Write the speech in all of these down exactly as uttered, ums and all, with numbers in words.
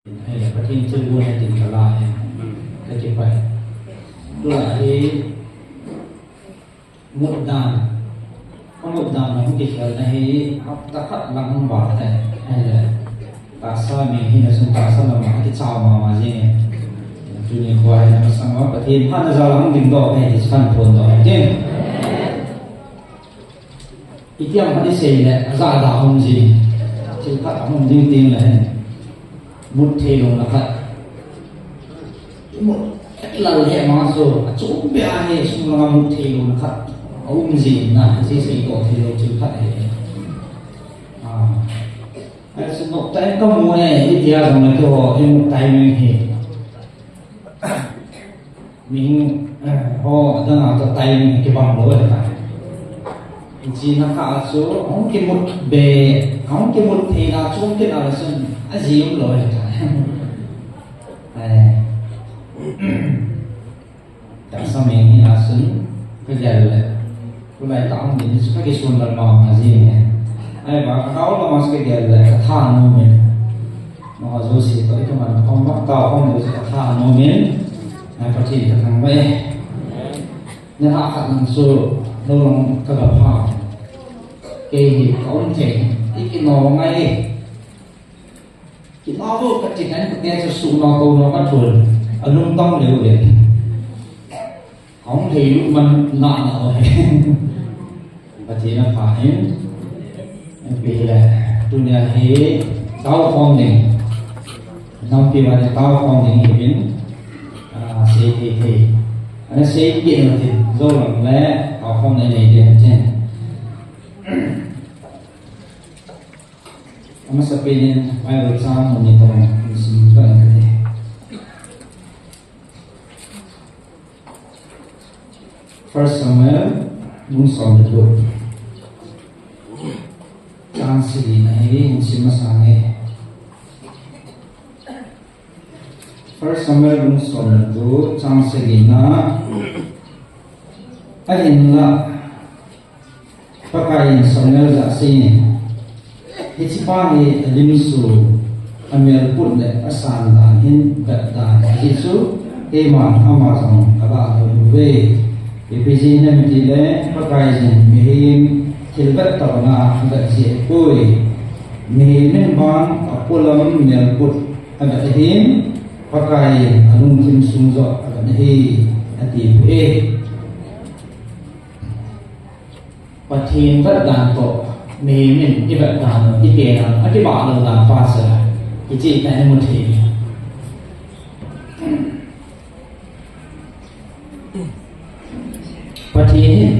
Ahile Pathen thilgon a tin kala e. Kakipah e. Tua hi mutdan. Ka mutdan na hung kikhel na hi hapta khat lang hung vah e. Ahile tahsa mi hina chun tahsa lama kichao mama jing e. Tuni kho hi na masang a Pathen phatna jal a hung dingdoh e, ti chan phondoh e. Ken. Itiham khat isei le, ajah a um jing. Thil khat ahung ding teng le hen. Mut thei louna khat. Imut lal he ma chu, achom beh a hi sung langa mut thei louna khat. Aum jing na, hiche seidoh thei lou thil khat ahi. Ah. Ahi chu noptah in kamu e, itia jong le keiho, imut timing hi. Mihing, eh, ho, adang a toh timing kibang lou ahitai. Hiche na kah a chu, ahung kimut be, ahung kimut theina chu, ahung kinah le chun, aji um lou ahitai. Eh, tahsa meng hi a chun, kagel le. Tulai tah hung ding chu kakisuon lal mama jing e. Ahivang, ka kau lama chu kagel le, katha nom in. Nangho jouse toh ikaman khom, katao khom le chu katha nom in. Ai, Pathen kathangvah e. Nilhah khat lang chu, lou lang kagapha. Kei hi kaum thei, ikinol ngai e. Kinah lou kati nai, kati chu suhnau tounau kathon, alungdam leu le. Ahung lheilut man nana o he. Pathen apha in, ipi le, tunia hi taokhom ding. Nampi vang in taokhom ding hi in, ah, sei thei thei. Ana sei kit na tin, jou lang le, taokhom nei nei ding tin. Amasapen in Bible chang mun ni tobang hin sim kit kate. First Samuel, bung som le gup. Chang sagi na hi hin sim masang e. First Samuel bung som le gup, chang sagi na. Ahinlah, Pakaiyin Samuel jah a aseiyin, hichepa hi alim su, amelput le asan dan hin vet dan ahi chu, keiman ama jong kalah lou uve. Ipi jeh inem itile, Pakaiyin mihem thil vet tabang a avet jeh ahipoi. Mihem in vang apolam melput avet ahin, Pakaiyin alungthim sung joh avet ahi, ati poi. Pathen vet dan toh, mihem in ivet dan u, ite dan, akibah lou dan pha chu, hiche tah in imu thei. Pathen in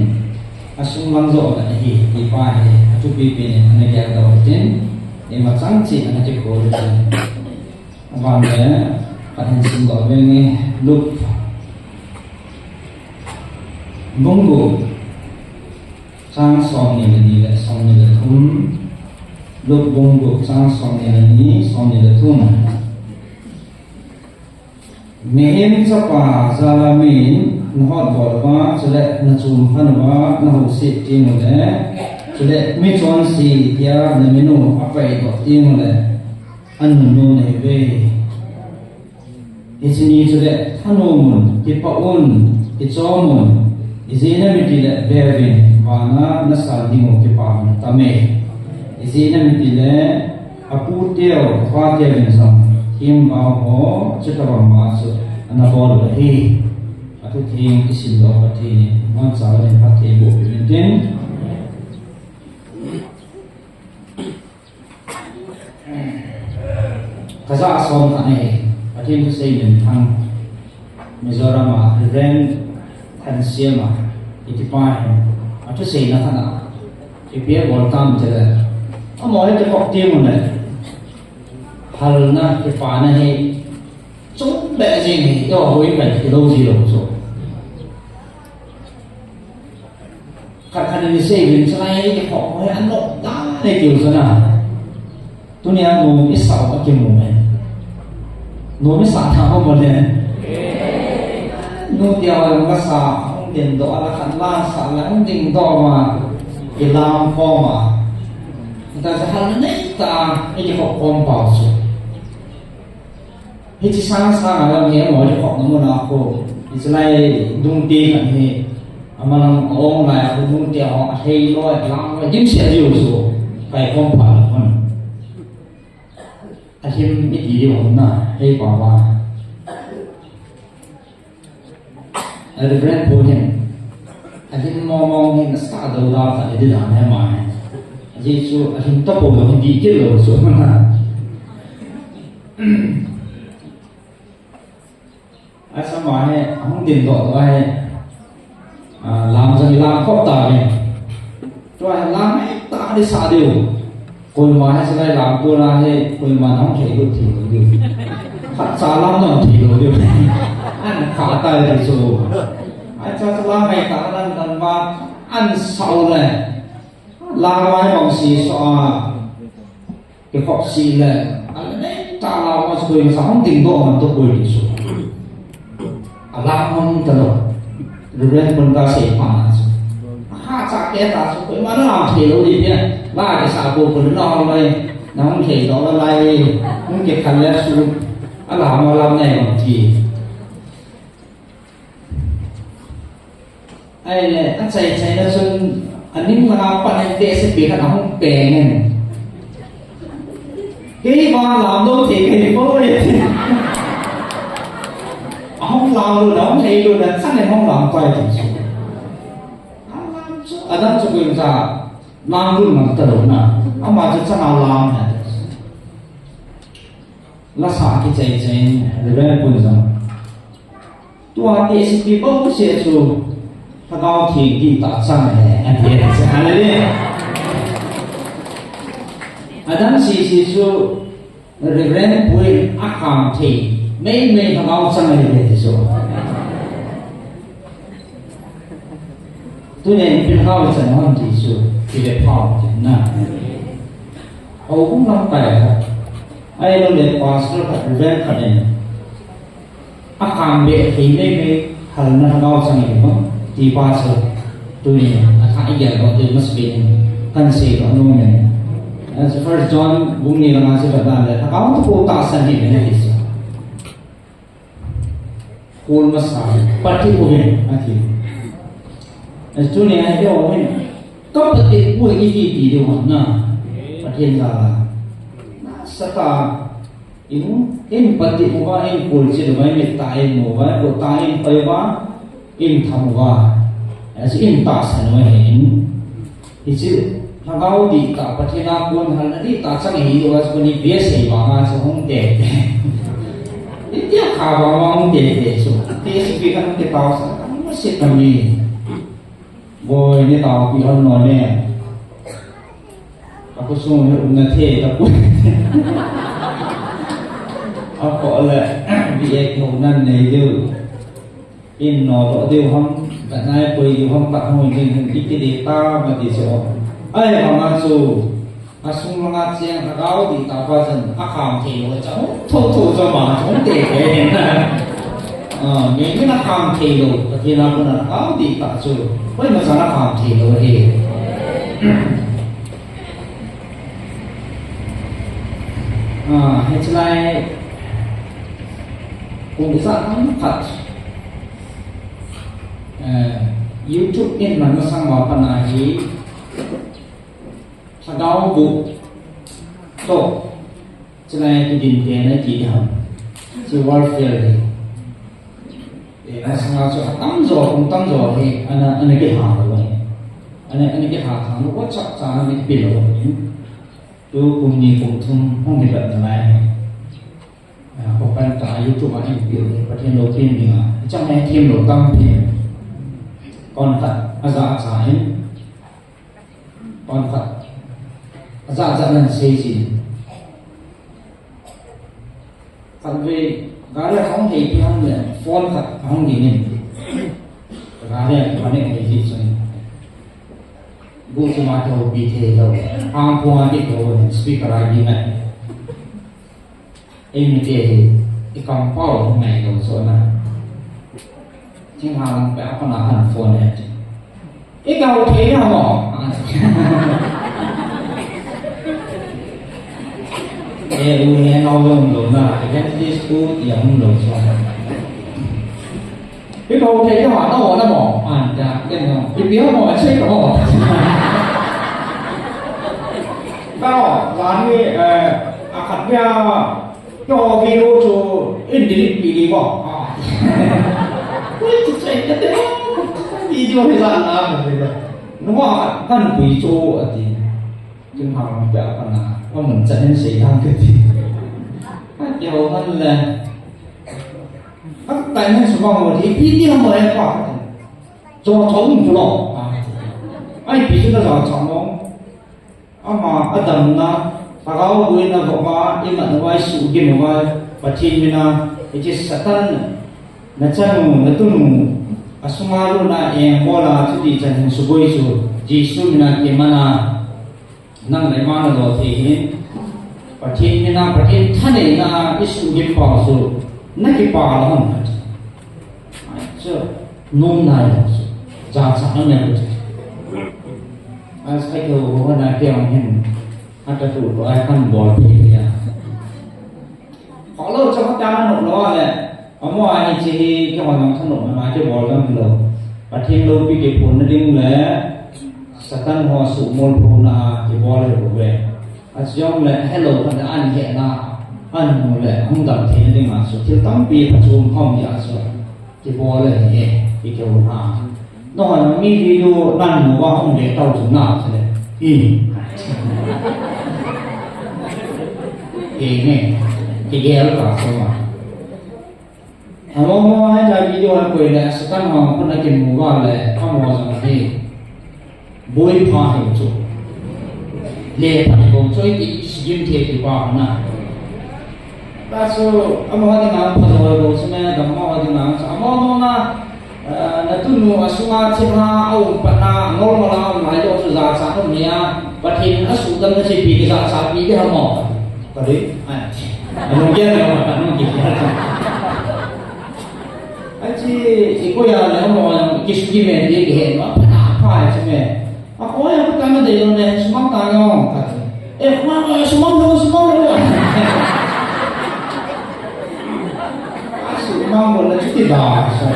asung lang joh avet ahi, ti pa hi, athupi pen in ana geldoh u hitin, ima chang cheh ana kikhol u hitin. Aban le, khat hin simdoh venge, Luke. Bung gup, chang somni le ni le somni le thum. Luke bung gup, chang somni le ni, somni le thum. Mihem Chapa jal a min nahotbol uva, chule nachum phan uva, nahoset teng ule, chule michonse tia namin u apaidoh teng ule, anunnom nahiuve. Hiche ni chule thanom un, kipah un, kichom un, ijeh inem itile veuvin, vana nasal ding u kipa hung tam e. Ijeh inem itile aputeu, apateuvin jong themgao ho chutobang ma chu ana bol u ahi. Athutheng isimdoh Pathen in, imanchah in phatthei boh peh in tin. Kajah a som khat ahi, Pathen thusei minthang, Mizoram a Reverend Thansiama, iti pa hin, athuseina khat a, ipi abol tam itile, amaho hi kikhop teng ule, halna, kipana hi, chom beh jeng hi, eiho hoi pen kilou ji lou chu. Khat khat in asei uvin, chulai kikhop ho hi anom dan e tiu chu na. Tunia nom isah u akimu e. Nom isah tha ho mo le. Nu tia ho jong lasa, hung dingdoh a, la khat la sa le, hung dingdoh ma, ilam khom a. Tahsa hal nei tah a, ikikhop khom pau chu. Hichi sang sang a lam hi mo hi khop na mun a ko. Hichi lai dung te kan hi. Amalang ong lai ko dung te ho a hei lo a lang lo dim sia diu su. Kai kom pa kon. A him i ti diu na hei pa wa. A Reverend Pu hin, a hin mong mong hin a sa do da ka di da ne ma hin. A ji chu a hin to po lo hin di ki lo chu na. A sa ma he, a hung din do do he. A, lam jong lam khop ta ve. Tua hi lam mai ta di sa diu. Koima hi sa lai lam tu na hi, koima nang thei lu thei lu diu. Khat sa lam nang thei lu diu. An kha ta di su. Ai cha sa lam mai ta nan nan ba an sau le. Lam mai bang si so a. Ke khop si le. An nei ta lam ma su koima sa hong ding do man to koi di su. A lam hong ta lo. Reverend Pu ka sei pa na su. Ha cha ke ta su koima na lam thei lu di pia. Ba ke sa ko ko na lo lai. Nang thei lo lai. Hung ke khan le su. A lam ma lam nei bang ti. Ai le, a chai chai na chun, a ning langa pan in te se pi khat a hung peng in. Kei vang lam lo thei kei po e. A hung lam lo na, hung hei lo na, chan in hung lam pai ti chu. A lam chu, a lam chu kuin sa, lam lo na ta lo na. Ama chu chan a lam na. La sa ki chai chai, Reverend Pu jong. Tua te si pi bou se chu Lhagao Theng dih tah chang e, an ti e. Hallelujah. A dang si si chu Reverend Pu in a kham thei mei mei Lhagao chang e ti chu. Tunin pi Lhagao chang hon ti chu ti le phao ti na. Houbung lamkai khat. Ahilou le pastor khat, Reverend khat in. A kham be thei mei mei, halna Lhagao chang e bang, ti pa chu. Tuni, a tha i gel bang, tuni mas be in, kan sei bang nom in. As First John, bung ni langa chu bang dan le, Lhagao thu ko tahsan hi mei na hi sa. Khol masa, pati uvin, ati. As tuni a hi uvin, ka pati uvin i ti ti de wan na. Pati na la. Na sa ta, In, in pati uva, in kulchi uva, in ta in uva, ko ta in pai uva, in tham uva. As in tahsan uva hin. Hichi, Lhagao dih tah Pathen a kon halna dih tah chang hi uva, ko ni bia sei uva nga chu hung te. Itia kha uva nga hung te te chu. Te si pi kan te tao sa, kan ma si kan ni. Boi, ni tao pi hon no ne. A khosung hi umna thei tapoi. A ko le, bi ek ho nan nei diu. In no lo diu ham, ka nai poi diu ham, ka hoi diu ham, ki ki de ta ma ti so. Ai, ma ma chu. A sung langa cheng Lhagao dih tah pa chan, a kham thei lo cha. Tho tho cha ma, tho te te. A, nge ni na kham thei lo, Pathen a kona Lhagao dih tah chu. Koima chan a kham thei lo hi. A, hichi lai, kum ijat ham khat, eh, YouTube in man masang uva pat a hi, Lhagao book toh, hichi lai kidin te na ti ham. Hichi warfare hi. Eh, masanga chu atam jo, kum tam jo hi, ana, ana kihal uva. Ana, ana kihal thang uva, WhatsApp cha ana kipe uva. Tu kum ni kum thum hung kipat nalai. Ah, ko kan ta YouTube a in pi, Pathen loupina dinga. Chang hai thim lou tam pi. Kon khat, aja cha in. Kon khat. Aja ja nan sei ji. Khat ve, gari hong hei pi hong le, phone khat hong ding in. Gari hong hei ji chun. Bu chu ma thou pi thei lou. Hang phone a ki thou, speaker a ki ngai. Ei mite hi, i kampau ngai lo so na. Thinglhang lang pe a kona kan phone e. I kau thei na mo. E He u he nau jong lo na, evangelist u ti a hung lo sa. Pi ko ke ya ma na o na mo. An da ke no. Pi pi mo che ko mo. Ka o, la ni, eh, a khat ya, ko video chu in delete pi ni mo. Ko chu che ke te. Video ni la na. No ma kan pi chu a ti. Kin hang pia kana, amun chan in sei hang kati. Ati ho han le. Ati tai nan sumang mo di, pi ti mo e pa. Jo chong tu lo. Ai pi tu na jo chong mo. Ama adam na, pagao bui na bo ma, imat na wai su gi mo wai, Pathen mina, iti Satan, na chanu, na tunu, asunga lu na e, bola, chuti chan hin suboi chu, Jesu mina kimana, Nang le ma na lo thei hin. Pathen mina, Pathen thaneina a i sugim pau chu na kipa lo ham. Chu nom nai lo chu. Jachat na ne lo chu. As ai ko ho na ke ang hin. Ata tu ko ai kan bol phi ya. Follow cha ka ta na no lo le. Amo ani chi hi ke hon nang thanop na mai ke bol dam lo. Pathen lopi ke phon na ding le Satan ho sumol phon na ke bol le bo ve. A chiong le hello ka na an he na an mu le hung dam thei na ding a so thil tampi pha chum khom ya so. Kibol le he, kikeu na. No, mi video nan mu ba hung le tau chu na le. I. E ne. Kigel ka so ma. Amo mo ai ta video a koi le Satan ma ko na kin mu ba le, amo jong he. Boi pha hi chu. Le pha hi bong choi ti sigim the ti pa na. Ta chu amo ha ding ang pha lo bo chu me dam mo ha ding ang chu amo mo na, eh, na tunu a sunga thil ha a um pa na ngol ngol a um lai lo chu jachat um nia. Pathen a sudam na chi pi ki jachat pi ki ha mo. Ka dei. Ai. Amo gen le ma ka nung ki. Achi, i ko ya le mo ki sugi me ti ki he ma pha pha chi me. A ko ya ko ta me de lo ne sumang ta no ka. E ko ma sumang lo sumang lo. A sumang lo le ti da sa.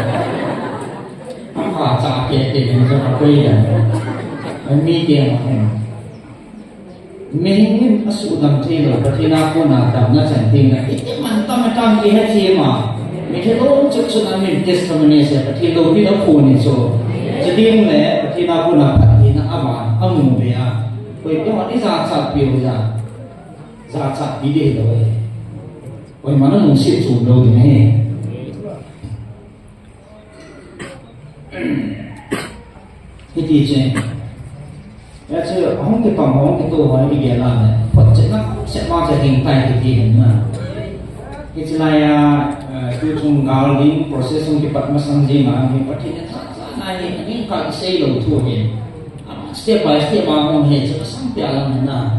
A pha cha ke ke ne so ka ko ya. A mi ke ma. Mihing in a sudam thei lo, Pathen a kona damna chan ding na, iti man tam a tam ti he thei ma. Mi thei lo chut chut a min testimony se, Pathen lo ti lo kho ni so. Chading le, Pathen a kona phat theina a van, a mu ve a. Koi te hon i jachat pi u ja. Jachat pi de lo e. Koi man a lungset chom lo ding he. Hiti che. Ya che, hung kipang, hung kito, hung kigel a le. Phot che na, se ma che ding tai kiti hin na. Hiche lai a, eh, tu chung gal ding, process hung kipat masang jing a, hung kipat hin na, sa, sa, na hi, ni ka sei lo thu hin. Step by step a hung he, che masang pia lam hin na.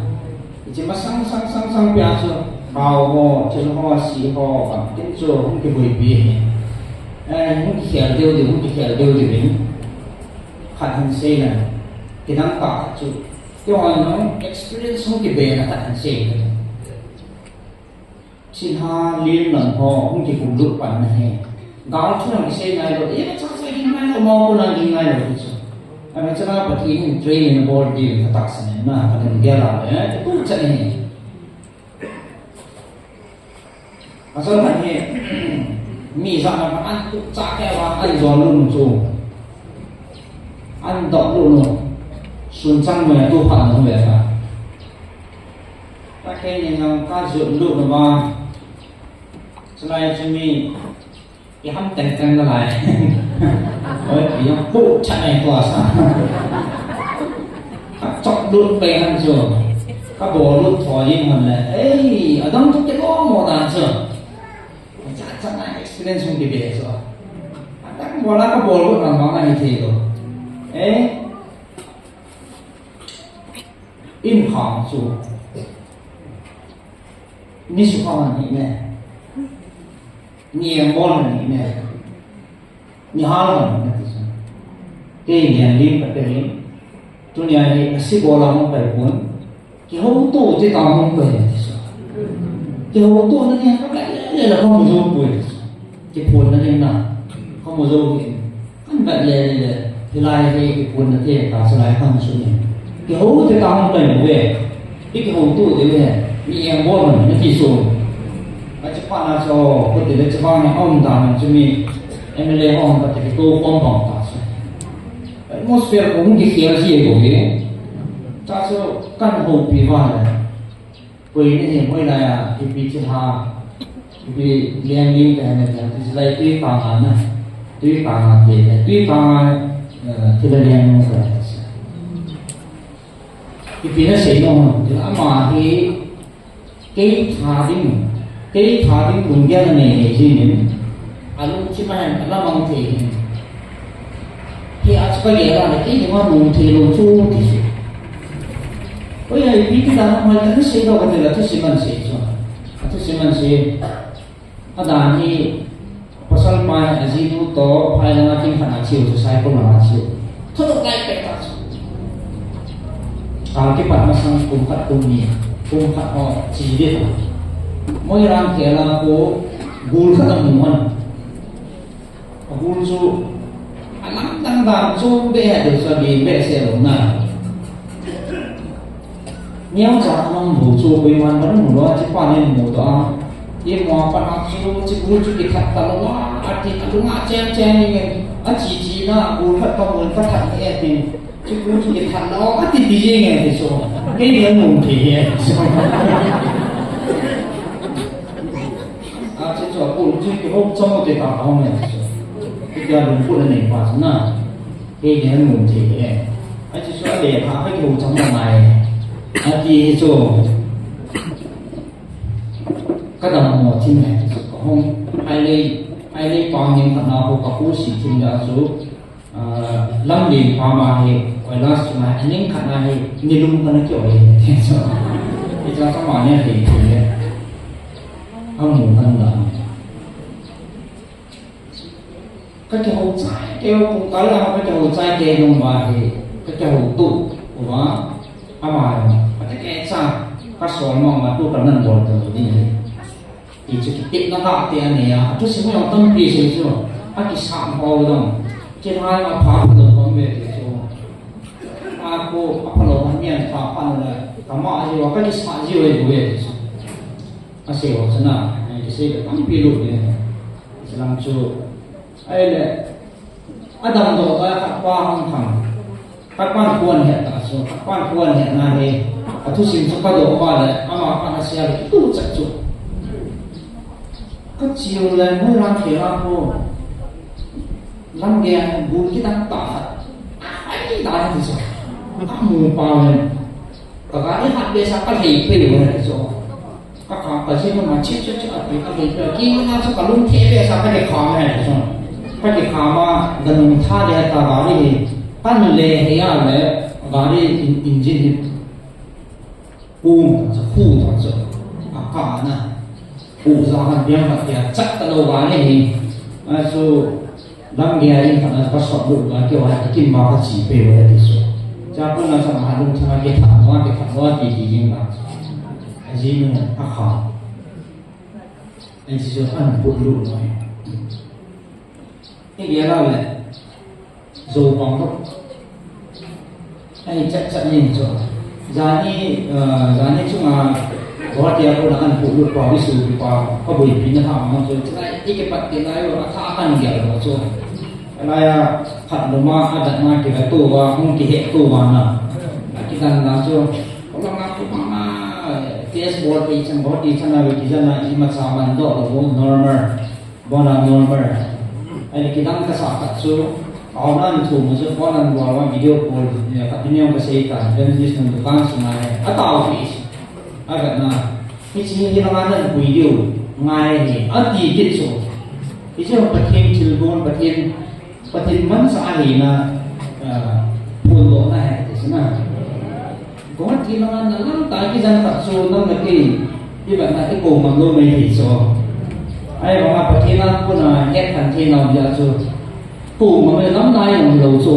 Hiche masang, sang, sang, sang pia chu, thao ho, thil ho, si ho, bang tin chu, hung kibuipi hi. Eh, hung kikhel deu deu, hung kikhel deu deu in. Khat hin sei le. Kidang tah chu. Keiho jong experience hung kibe na khat hin sei le. Thilha lim lam ho, hung kikum lut pan na hi. Gal thu jong kisei ngai lo, eh, cha cha ging ngai lo, mo ko na ging ngai lo, ti chu. Ami chana Pathen in training bol ding ka tahsan in na, ka lim gel a le, eh, tu cha ni. Asal khat hi, mi jana pa an tu cha ke wa an jon lun chu. An dok lun nu. Sun chang me tu pha nu le ka. Ka ke ni nang ka ju lu nu ba. Chulai chu mi, i ham teng teng na lai. Oi, i ham pu cha nai tua sa. Ka chok lut pe han chu. Ka bol lut tho jing hon le. Ei, adang chu ke lo mo dan chu. Cha cha na experience hung kibe chu. Adang bol a ka bol lut na ma na ni thei lo. Eh? In khang chu. Ni su khang ni ne. Ni em bol ni ne. Ni hal ni ne ti chu. Kei ni an lim ka te ni. Tunia hi a si bol a hung pai pon. Kihouto che ta hung pai ti chu. Kihoutohna ding, kavet lele le kamu jou poi. Kiphonna ding na, kamu jou hi. Kavet lele le, hilai hi kiphonna ding, tahsa lai kamu sung e. Kihou te ta hung kai mu ve. Kihoutoh te ve. Mi eng bol man, nati so. Kachi pa na so, ko te le chi pa na um ta man chu mi. M L A hung pa te ko kom bang ta so. Atmosphere ko hung kikhel ji ko ve. Ta so, kan houpi va le. Koi ni hi, moi lai a, ipi chi ha, ipi liang ling ka na ka, ti lai tui ka nga na, tui ka nga te, tui ka nga, eh, ti la liang ling ka. Ipi na sei no, ti la ama hi, kei tha ding, kei tha ding kun gel na nei nei jin in, a lungthim a hin, a lamang thei hin. Hi a chu ka gel a le, kei ni ma lung thei lou chu ti chu. Oi, ai, pi ti dan a mai ta ni sei lou ka ti la, thusim an sei chu. A thusim an sei. A dan hi, pasal pa hi a ji nu toh, phai lang a kin khat a chiu chu, sai ko lang a chiu. Tho to kai pe ta chu. A kipat masang kum khat kum ni, kum khat ho, chi de ta. Moi ram ke la ko, gul khat a mu an. A gul chu, a lamdang dan chu be ha de chu a be be se lou na. Neocha a mang bu chu koiman man mu lou, chi pa nin mu ta. I mu a pat a chu, chi gul chu kithat ta lou a, a ti ta lou a, chen chen ni nge. A chi chi na, gul khat pa mun pa that ni e ti. Chu pu chu kithat lou, ati ti jeng e ti chu. Kei ni anung thei e ti chu. A chu chu a pu chu kihou chang u ti ta hou e ti chu. Kei a lungput anei pa chu na. Kei ni anung thei e. A chu chu a le pha kihou chang u ngai. Ati chu. Ka dam mo thim e ti chu. Ka hung. Ai le, ai le pa ngin ka na ko ka pu si thim da chu. Ah, lamlen pha ma hi, oilas chunga, a ning khat na hi, nilum kana ki oi, ti chu. Hicha ka ma ne hi, ti le. Amu kan da. Ka kihou chai kei u, pung kal a ka kihou chai kei nung ba hi, ka kihoutoh uva, ama hi, ka te kei cha, ka sol ma ma tu ka nan bol tu ni hi. Ti chu kitepna kah te anei a, a thusim jong tampi sei chu, a kisam ho jong, chilai a pha phalou hung ve ti chu. A ko, a phalou hung mian pha pha na le, kama a jiu a, ka kisa jiu e bu ve ti chu. A sei ho chu na, a kisei le tampi lut ve. Chulang chu, ahile, a damdoh a khat pa hung thang. Khat pan kuan het ta chu, khat pan kuan het na hi, a thusim chu ka doh uva le, ama pan a sia le, tu chat chu. Ka chiu le, Moirang khela ko, lam ge a bul kidang ta khat. Ai, da ti chu. Ka mu pa le, ka gari hat be sa ka lei pe le ti chu. Ka kha, ka jin ma che che che a pi ka lei pe. Ki na chu ka lung the be sa ka le kha me le chu. Ka le kha ma da nung tha le ta gari hi. Ka nu le he ya le gari in, engine hi. Kum ta chu, khu ta chu. A ka na. Khu za han biang ka tia chak ta lo gari hi. A chu Lam gei a in khat na ka sot lut uva, kei a kin ma ka chi pe uva ti chu. Cha ko na sa ma lung thang a ke tha ma ke tha ma ti ti jing ba. A ji nu a kha. An si chu an pu lu no. E ge la le. Zo pang ko. Ai, chat chat ni chu. Jani, eh, jani chunga, Guwahati a kona an pu lut pa, isu pa, ka boipi na ha ma chu. Chulai, i kipat ti lai, a tha kan gel lo chu. Lai a, khat luma, a dat na ki la tu va, hung ki he tu va na. A ki dan na chu. Ko la nga ku ma ma, test bol pe chan, Guwahati chan a ve ki jan na, i ma cha man do lo, normal. Bona normal. Ai kidang ka sa khat chu, aw nan thu mu chu phone nan bol a video call, eh, ka piniang ka sei ta, evangelist nan dukan sunga le. A tao pi. A vet na. Hichi hi langa nan pui diu ngai hi. A ti kit chu. Hichu Pathen thilgon, Pathen, Pathen mansa ahi na, eh, phondohna ahi ti chu na. Guwahati langa na lam ta kijan khat chu nang na kei, i vet na i ko mang lou mai thei chu. Ahivanga Pathen a kona het khen thei nau jeh chu. Ko mang le lam na jong lou chu.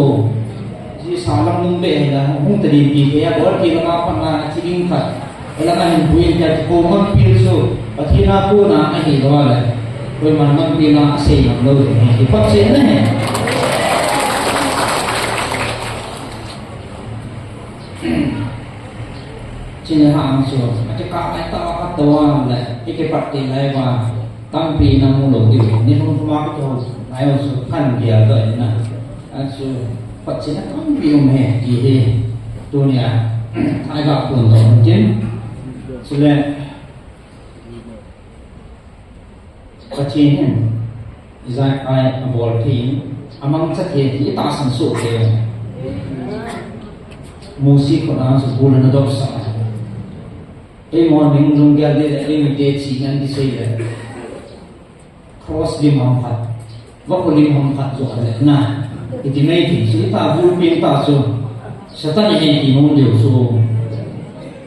Ji sa lam nung be na hung ta din ti thei a, Guwahati langa pat na chi ding khat. Langa hin pui in tia ko mang pil chu. Pathen a kona ahi lou le, koiman manpina asei ngam lou ding ahi, hi phat chen ahi. Chule hang chu, ati ka ai ta ka to a le, i ke pat te lai va, tampi na mu lou ding, ni hung ma ko to, ai chu kan dia to na. A chu, phat chen tampi um e, ti hi, tunia, ai ga kun to tin. Chule, Pathen hin, Isaiah a bol thei, amangcha thei, ti tahsan soh thei. Mosi khut a chu bul ana dopsah. Eimon lunggel ding le, eimite chihna ding sei le. Cross lim ham khat. Vakhu lim ham khat chu ale na. Iti mai thei chu, ita bul pen ta chu. Satan in ti nom deu chu.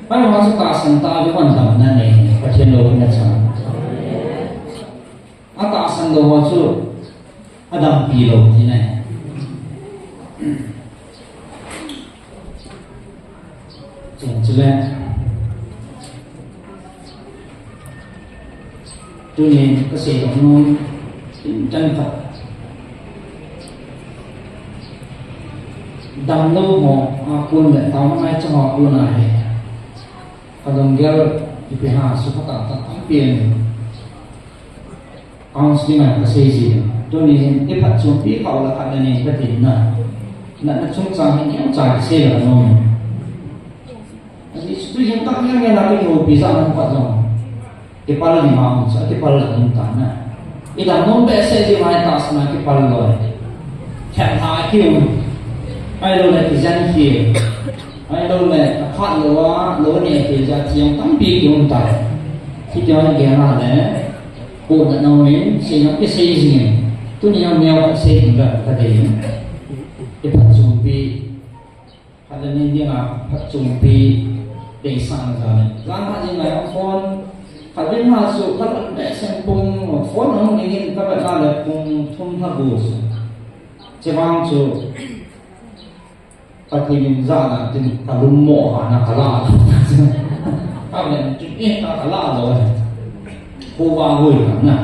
Pai ma chu tahsan ta, ave van damna nei. Pathen lou na cha. Atahsan lou ho chu, adampi lou ti na. Chun chule. Tunin kasei nom, chan khat. Damlou ho, a kon le, tao ngai cha ho kon a he. Ka lunggel, ipi ham, sukha ta ta, tampi ahi. Counseling a kasei ji. Tuni hin, i phatchompi kha u le khat na nei kati na. Na, na chungchang hin, kei chang kisei le ka nom. Ani chu tu hin tak ngen ngen a kihoupi jat na phat jong. Kipal ni ma um chu, kipal le um ta na. I dam nom behseh ji mai tahsan a kipal loi. Khen tha kium. Ahilou le kijen khel. Ahilou le, ka phat lou a, lou ni a kija chi jong tampi kium ta. Hiti jong gel a le. Ko na nau min, sei na kisei jing in. Tuni jong neo ka sei ding ka, ka dei in. I phatchompi. Khat le ni dinga phatchompi deisah na jal in. Jan ha jing lai a phone. Khat din ha chu khat le seng pung phone hung ding in ka vet na le pung thum lha gu chu. Chevang chu Pathen in jana tin ka lungmo ha na ka la. Ka vet chu eh ka, ka la lou. Ko va hoi ka na.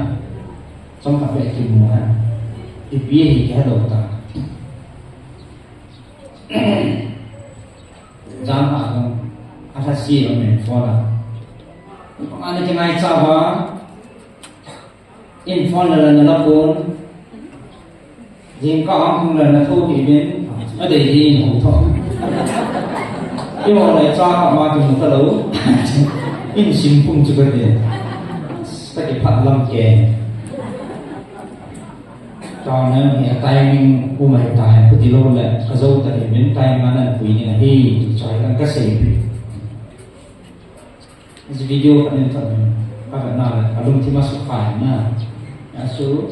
Chom ka pe kimu ha. Ipi hi ka lou ta. Jan ha jong, alhasi jong in phone a. Ana kingaicha uva, in phone le le na la pon. Jingkah a hung le na tho hi bin, adei hi in hung tho. I mo le cha ka ma tu mu ka lou. In sim pung chu ka de. Ka kiphat lam ke. Tao na hi a timing um ahi tai, khuti lou le, ka jou ta hi, min time a nan pui ni ahi, ti choi kan ka sei pi. Hi video ka nin ta ni, ka ka na le, ka lungthim a sukha na. A su,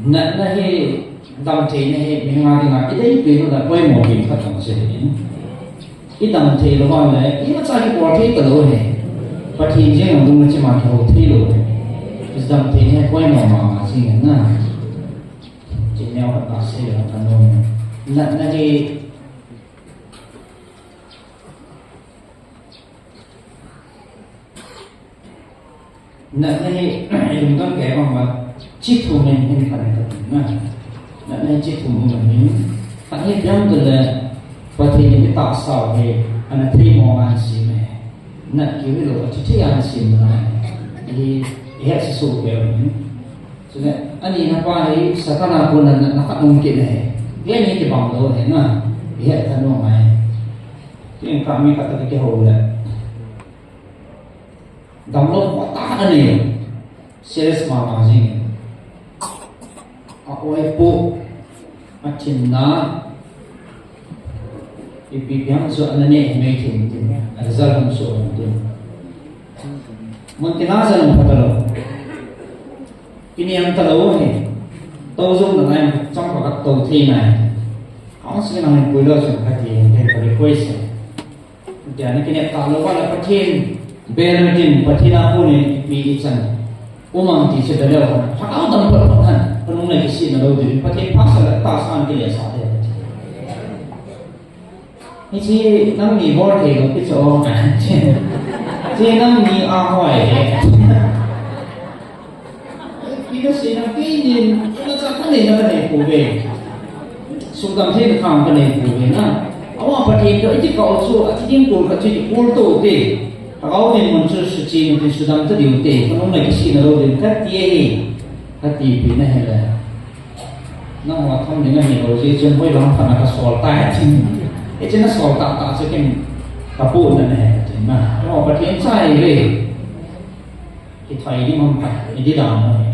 na, na hi, damtheina hi, mi nga dinga, i dei pi lou na, poimo pi khat ka sei ni. I damthei lou vang le, imacha kibol thei talou ahi. Pathen jeng a lung le chima kihou thei lou ahi. I damthei hi poimo mama jing in na. Chin neo khat ka sei le ka nom. Natna hi, natna hi, i lungdam kei bang uva, chi thum in hin pan ka tin na. Natna hi chi thum um ahi. Khat hi biang tu le, Pathen in i tahsa u hi, ana thei mo ngan si me. Nat kiu hilou, a chi thei a na si mo na. I, i het sa su kei u hin. Chule, ani na pa hi, Satan a kona natna khat um kit ahi. Hi ni kibang lou ahi na. I het kha nom ahi. Tin ka mi khat ta kihou le. Damlou khat ta ani. Serious mama jing. A oi pu, a thinna, ipi piang chu ana nei mei thei tin, a result hung so hung tin. Mun tina jal hung pha talou. Kiniam talou hi. Tou jong na ngai, chang pa ka tou thei nai. Counseling a hin puilou chun ka ti, ka request. Tia na kinep talou va la Pathen, bel tin Pathen a kon in ipi i chan. Umang ti chu da leu. Lhagao dam pat pat han. Kanung le kisih na lou din. Pathen phasah le tahsan kile sa de. Hiche nangni bol thei lou kicho. Che nang ni a hoi he. Pi ka sei na kei nin, na cha ka nei na ka nei pouve. Sukdam thei na khang ka nei pouve na. Ama Pathen toh i kikah u chu, a thi ding kul khat chu i kikul to u te. Lhagao Theng mun chu suche na tin sudam ta diu te. Ka nung na kisih na lou ding ka ti e. Ka tipi na he le. Nangho tham ding ahi lou jeh chun hoilang phat na ka sol tai tin. Hiche na sol tah tah chu ken ka pu na ne tin na. Ama Pathen cha hi ve. Kithai ding ham khat, i di dan ahi.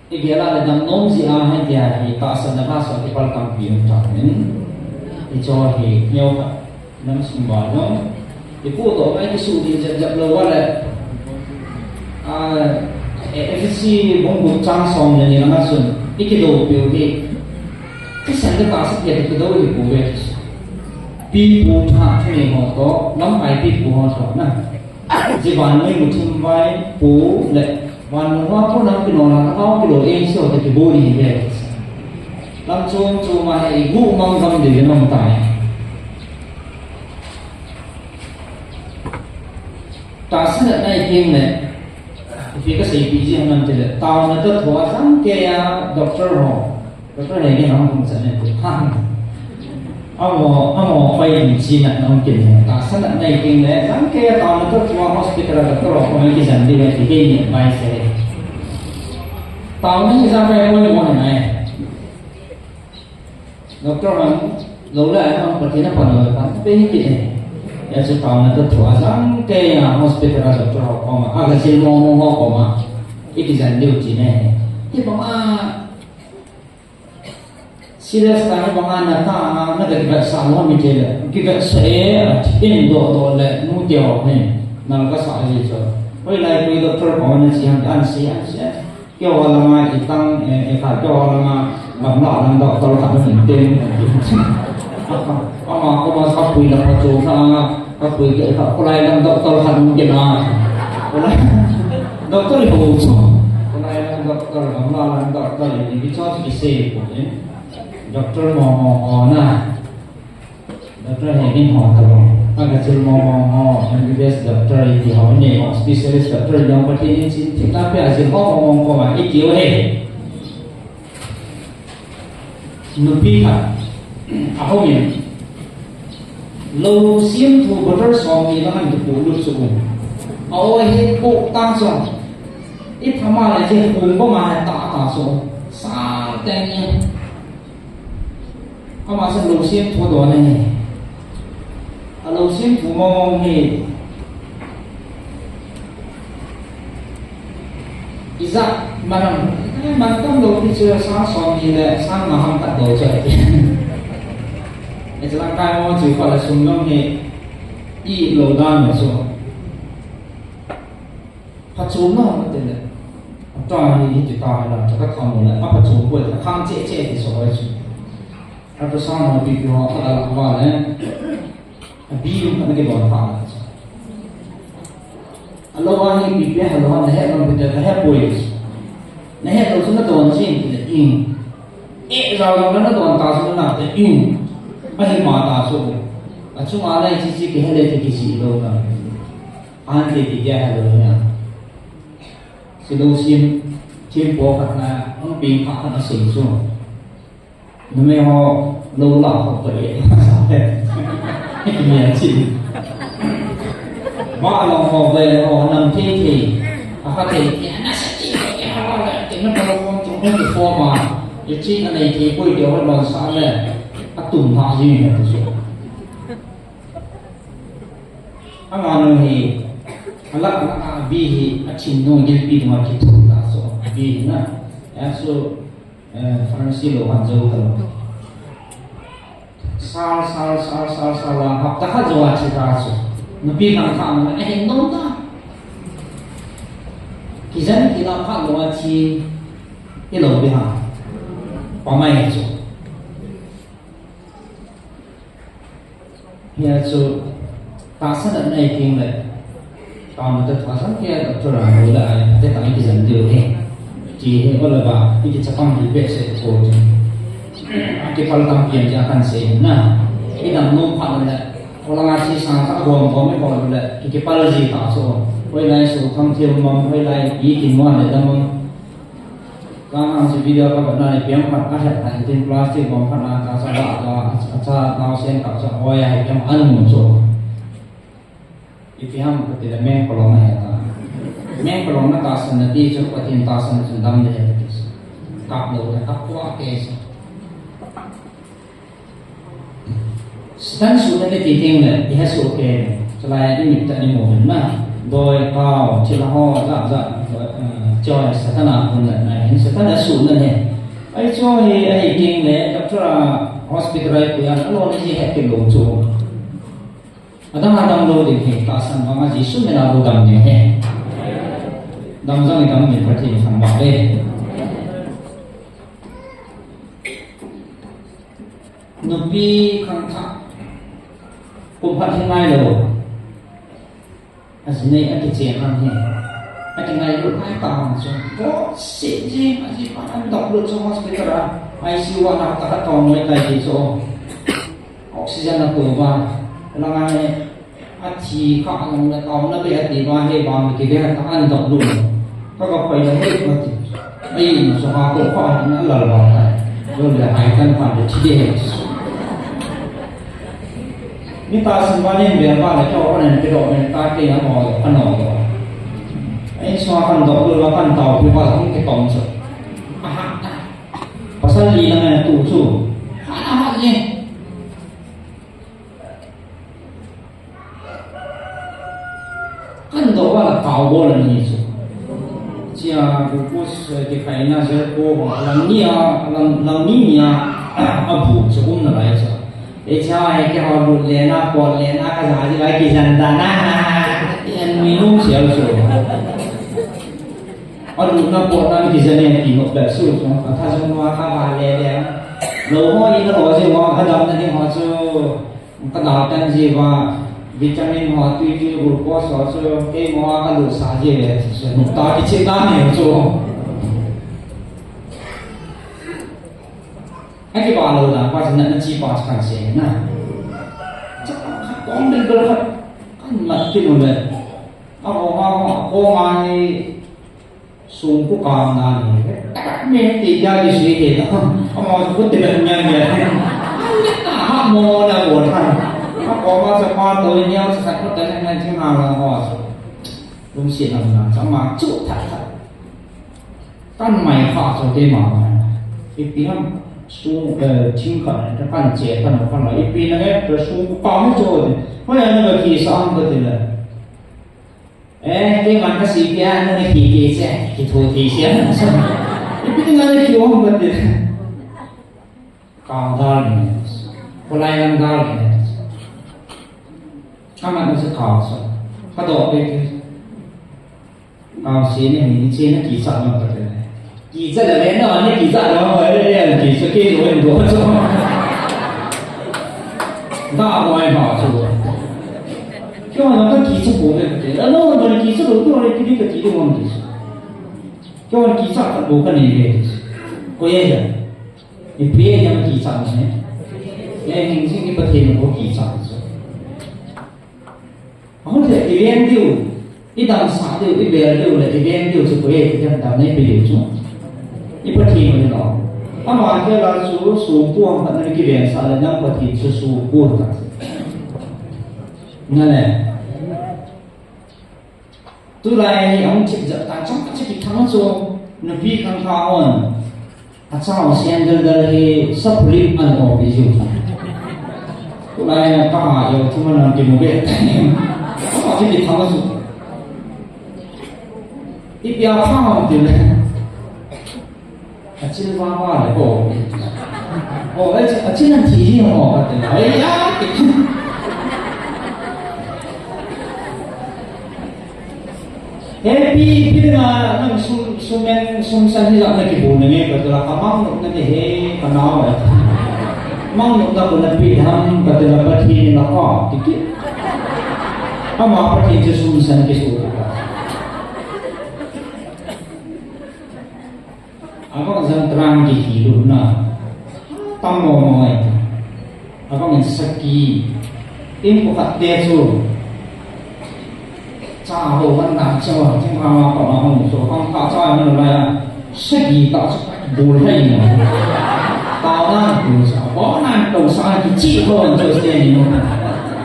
I gel a le dam nom jeh a hitia hi tahsan na kha sa kipal tampi um tan in. Hiche hi neo khat nam sum ba jong. I pu toh mai kisuh ding jep jep lou a le. A, Ephesi bung gup chang som le ni langa chun i kidou piu hi. Christian te tahsa pia kidou hi pu ve. Pi pu tha thei ho toh, lamkai pi pu ho toh na. Ji vannoi muthim vai pu le vannoi hoa pu nang kino na ka hao kilo e sio te ki bo ni ve. Lam chom chom a he i gu mang gam de nom tai. Tahsa natna i teng le, ipi ka seipi ji ham ti le, taona toh thua jang kei a doctor ho. Doctor Hegin hung kum sa ne tu. Ha. Amo, amo pai ni chi na nong kin ne. Tahsa natna i teng le, jang kei a taona toh thua hospital a doctor ho koma kijan diu ve ti kei ni advice e. Taona hi jang kei a koi mo na e. Doctor hung lou le hung Pathen a pan lou le pan pe hi kit e. Hijeh chun taona toh thua jang kei a hospital a doctor ho koma, a ka jil mo mo ho koma i kijan diu ti ne. Hibang a serious tah hibang a na ta a, na ka kivetsah lou mi ti le. Kivetsah e, a ti in doh doh le, nu ti ho hin. Na ka sa ji cho. Hoilai koi doctor koma na chi ham, an si, an si. Keiho langa i tang, eh, i kha keiho langa gamla lang doctor khat hung in tin. Ama koma sa pui la pha chu sa nga, ka pui ke kha kholai lang doctor khat hung kin a. Kholai doctor ho chu. Kholai lang doctor, gamla lang doctor, i ki cho ki se ko ni. Doctor mo mo ho na. Doctor Hegin ho tobang. A ka jil mo mo ho, M B B S doctor i ti ho, nei ho, specialist doctor i dong Pathen in chin thip na pe a jil mo mo mo ko ma i ti u he. Nupi khat. A ho min. Lou siam thu bottle som ni lang an tu pu lu su. A o he pu tang so. I thama le je pu ko ma ta ta so. Sa teng ni. Ama sa lou siam thu don ahi. A lou siam thu mong mong hi. Ijat manam, eh, man tam lou pi chu sang som ni le sang nga ham tat lou chu. Ijat lang kai mo chu pa la sum long hi i lou dan mo chu. Phachomna hung kati le. Ata hi hiti ta hi la, ta ka tham le. A phachom ko le, a khang che che ti so ai chu. Ultrasound ho pi pi ho kha la va le. A bi lung ka ke don pha la. A lou a hi pi pi ha lou ha na he lou pi ta ka he poi. Na he lou chu na don chin ti le in. E rao lou na don ta chu na te in. A hi ma ta chu. A chu ma lai chi chi ke he le ti ki si lou na. An te ti dia ha lo na. Si lo sim, sim po khat na, ang ping khat na sim su. Numei ho, lo la ho to ye. Ni a chi. Ba lo ho ve ho nam te te. A kha te te na sa ti ke ha la te na ko ko to ko ko ma. Ye chi na nei te ko ye ho lo sa le. A tum ha ji ne ko so. Ama nu hi, a lak lak a bi hi, a thin nu gilpi dunga kithum ta so, a bi hi na. A so, eh, pharmacy lo han jo ta lo. Sal, sal, sal, sal, sal, la, hapta khat jo a thi ta so. Nupi kang kha na, eh, nom ta. Kijan kila pha lo a thi, i lo bi ha. Pa mai so. Hia chu, tahsa natna i teng le, taona toh thua jang kei a doctor a lou le ai, te ta i kijan diu he. Ti he, o le ba, i kichapang di behseh ko ti. A kipal tam pian ti a kan sei na. Idam nom phat le, kholanga chi sang kha gom gom ibol le, ki kipal ji ta chu. Hoilai su tham thil mong, hoilai i ki nuan le dam mong. Kang ang chi video ka ba na ni piang phat ka het na tin plastic bom phat na ka sa ba ka, a cha nau sen ka cha hoi ai piang an mun chu. Ipi ham ka ti le meng kolong na ta. Meng kolong na ta san na ti chu Pathen ta san chu dam le ti. Kap lo na kap tua ke sa. Satan suhna kiti teng le, i ha suh kei. Chulai a i mit tah a i mu hin na. Doi, kau, thilha ho, jat jat, eh, choi, Satan a hun le na hin. Satan a suhna hi. Ai choi, ahi teng le, doctor a hospital a i pui a, alon a ji het kit lou chu. Adang a dam lou ding hi, tahsan vang a Jesu min a bou dam ding hi. Dam jong i dam ding Pathen thangvah le. Nupi khangthah. Kum khat hi ngai lou. Ajinei akichen ang hi. Akingai lou ngai ta ang chu. Ko se jing aji pa an dok lou chu hospital a. I C U a na ta ka tong mai tai ti chu. Oxygen a to ba. Langa he. Athi kha a nung na tau na be ati ba he ba mi ki be ta an dok lu. Ka ka pai la he ba ti. Ai na so ha ko kha na la la ba ta. Lo le ai kan pan de thi de he. Ni ta sin ba ni be ba le ko ko ne ti do ne ta ke ya mo ka no. Ai so kan dok lu ba kan tau pi ba hung ki tong so. Aha. Pasal li na ne tu su. Ha ha ye. Kan do ba la kau bol ani chu. Chia bu ku se ke kai na je ko ba lang ni a, lang, lang ni ni a, a bu chu um na lai chu. E cha e ke ho bu le na, ko le na, ka ja ji lai ki jan da na. An mi nung sia chu. A lu na ko na ki jan e ki no ba su chu. A tha jong wa ka ba le le. Lo ho i na lo je wa ka dam na ni ho chu. Ka da tan ji ba, vitamin ho, tui tui glucose ho chu, kei mo a ka lut sa ji le, chu nu ta ki chi ta ni chu. Aki ba lo da, pa chu na, na chi pa chu kan se na. Cha ka kong den bel khat, kan mat ki nu le. A ho ma ho, ko ma ni, Sungku kang na ni, me ti ja di si ke ta. Ama su ku ti ben nya nya. Ani ta ha mo na bo tha. Ha ko ma sa pa to nya sa sa ko ta na na chi na la ho su. Lung si na na sa ma chu tha tha. Kan mai kha so te ma ma. Ipi ham su, eh, ching kha na kan che kan kan la ipi na ke to sungku kang cho de. Ho ya na ki sa am ko de la. Eh, keiman ka si pia, nang na ki ki che, ki thu ki che. Ipi ti nang na ki om ka ti. Kau dal ni. Kulai nang dal ni. Kama na sa kau sa. Ka do pe ki. Kau si ni ni che na ki sa na ka ti. Kicha la le na, ni kicha la, ma le le kicha ke lo en do cho. Da mo ai ma cho. Kyo na ka kicha ko le ke. A no, no kicha lo to le ki ka ki lo mo kicha. Kyo na kicha ka ko ka ni le. Ko ye ja. Ni pe ya kicha ne. Ye ni si ni pa te ko kicha cho. Ahung le i ven diu, i damsah diu, i bel diu le i ven diu chu koi e ti dam nei pe diu chu. I Pathen u ahi lo. Ama khel a chu sungku ang khat na kiven sah le nang Pathen chu sungku ta. Na le. Tulai hi ahung thip jat ta chang ka chi ki thang chu nupi khangthah hon. A chao sian dal dal hi sapulip an o pi ju. Tulai na ka ha jo thum an ti mu be. Ka ha ti tham su. Ipi a pha ti le. A chil va va le ko. O, a chil an ti ji mo ka ti. Ai ya. He pi, pi na nang sum, sum men, sum san hi lam na kibu na nge, ka tula ka mang na nge he, ka nau ai. Mang na ko na pi ham, ka tula Pathen na ka, tiki. Ama Pathen chu sum san ki su ka. Abang jang trang ki ki lu na. Tam mo mo ai. Abang in saki. Tin ko khat te chu. Cha ho wan na cha ho, tin ha ma pa ma ho, so kang ka cha ni la ya. Sagi ta chu bul hai ni. Tao na tu sa, bo na tu sa ki chi ho an chu ste ni.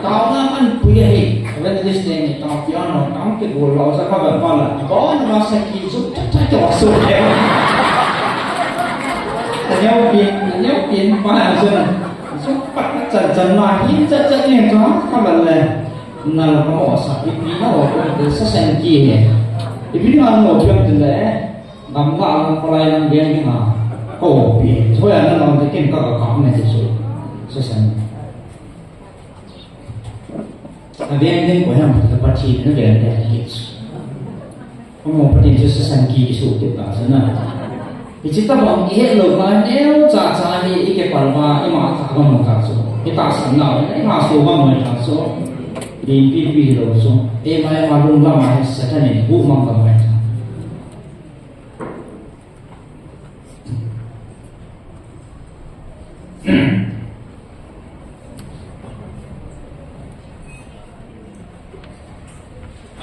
Tao na man pu ye hi. Wen this thing ni tao piano tao ki bul lo sa ka ba pa la. Bo na ma saki chu cha cha cha so. Neo pin, neo pin pa na so. So pa cha cha ma hin cha cha ni ka ka ba le. Nal ka mo sa ipi na o ko te sa sen ki he. Ipi na mo piang te le. Gam la ang ko lai lang biang ni ma. Ko pi. So ya na lang te ken ka ka ka ne so. Sa sen. A biang ding ko ya ma ta pa chi na biang ding ki. Ko mo pa tin so sa sen ki so te ta sa na. Hiche tabang i het lou va neo cha cha hi i kipal va i ma tha va mo ta chu. I tahsan nau, i ma so va mo ta chu. Limpi pi lou chu. I ma i ma lung la ma hi Satan in bu mang va mo ta.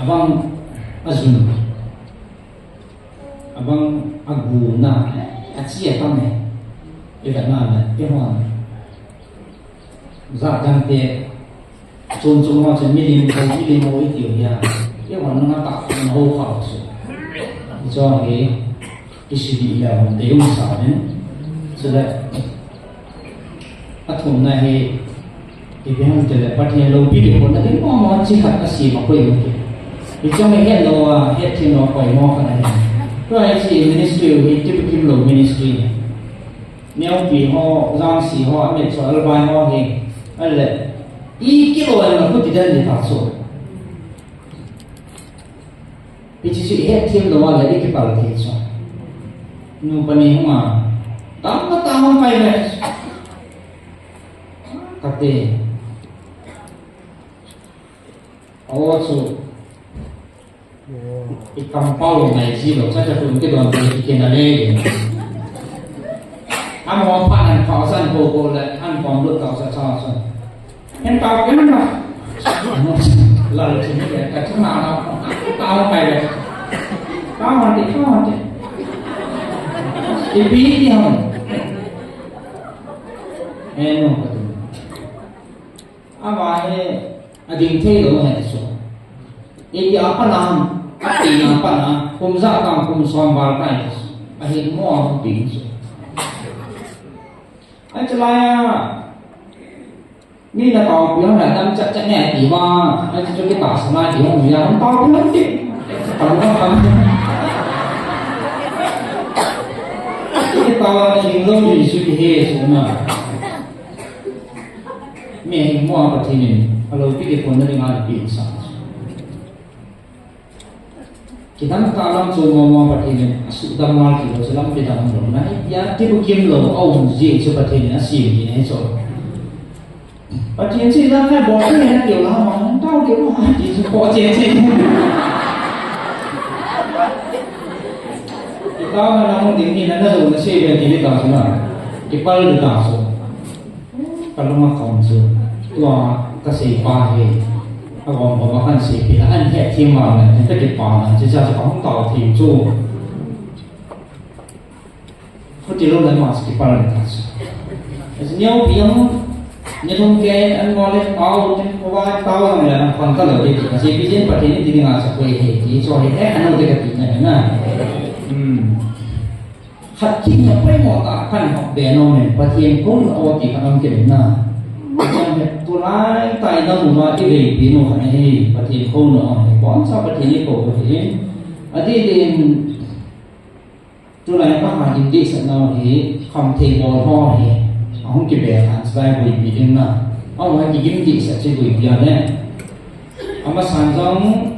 Abang a jun. Abang a gu na, a chi a tam e. I vet na le, i hon. Za dang te, chun chun ho chen milim ho, milim ho i tiu ya. I hon na ta, na ho kha su. I chong hi, i si di ya hon, de yung sa nen. Sila, A thumna hi, ipi ham tile, Pathen loupi kipona ding mo mo chi khat a sima koi mo ki. Hichong hi het lou a, het thim lou koi mo khat ahi. Tua hi chi ministry hi, Tibukim lou ministry. Neopi ho, Jangsi ho, Amitcho, Albai ho hi, ale, i kilo em na kuti den di ta so. Hiche chu i het thim lou a le i kipal thei chu. Nu pa ni hung a. Tam ka ta hung kai ve. Ka te. Aw chu. I kampau ngai ji lou, cha cha tun kidon te ki kena le. Amo pa an pa san ko ko le, an pom lut ka cha cha san. Hen tao ke na. Lal chin ke ka chuna na. Tao kai le. Tao han ti, tao han ti. Ipi ti ham. He no ka tu. Ama he ading thei lou he so. Ipi apa na ham. Ati na apa na. Kum ja kam kum som bar kai. Ahi mo a pi so. Ai chalai a. Mi na tao pi hon na dam chat chat ne ti ma, ai chu ki ta sa na ti hon ya, hon tao pi hon ti. Tao na kam. Ki ta na ling lo ni su ki he su na. Mi hing mo a Pathen in, a loupi kipona ding a pi sa. Kidang tah lam chu mo mo Pathen in asudam ngal kit lou, chu lampi dang lou na, ya Tibukim lou, a um ji chu Pathen in asem ji ahi chu. Pathen chu ilang ngai bol thei na keu la ma, tao keu ma, ti chu po che che. Kitao na nang ding ni na na zo na se be ti ta chu na. Kipal ta chu. Ka lung a kham chu, tua ka seipa hi, a gom gom a kan seipi a, an het thim ma le, ka kipa na, chu cha chu ka hung tao thim chu. Khuti lo le ma chu kipal le ta chu. As neo piang, ni lung ke, an mo le tao, tin ko wa tao le, an khon ka lo le, ka seipi jin Pathen ni ti nga sa ko he, ti chu he, eh, an lo te ka ti na na. Hmm. Khat thim na poimo tah a kan hok be nom in, Pathen kouna o ti khat um kit in na. Pathen he tulai tai na mu ma ti vei pi nu khat ahi, Pathen kouna o hi. Boncha Pathen i kou Pathen. Adih dih in tulai pa ha in dih sat nau hi, kham thei bol ho hi. Ahung kibe khan sai hui pi ding na. Ahung ha kigim dih sat chi hui pi a le. Amasan jong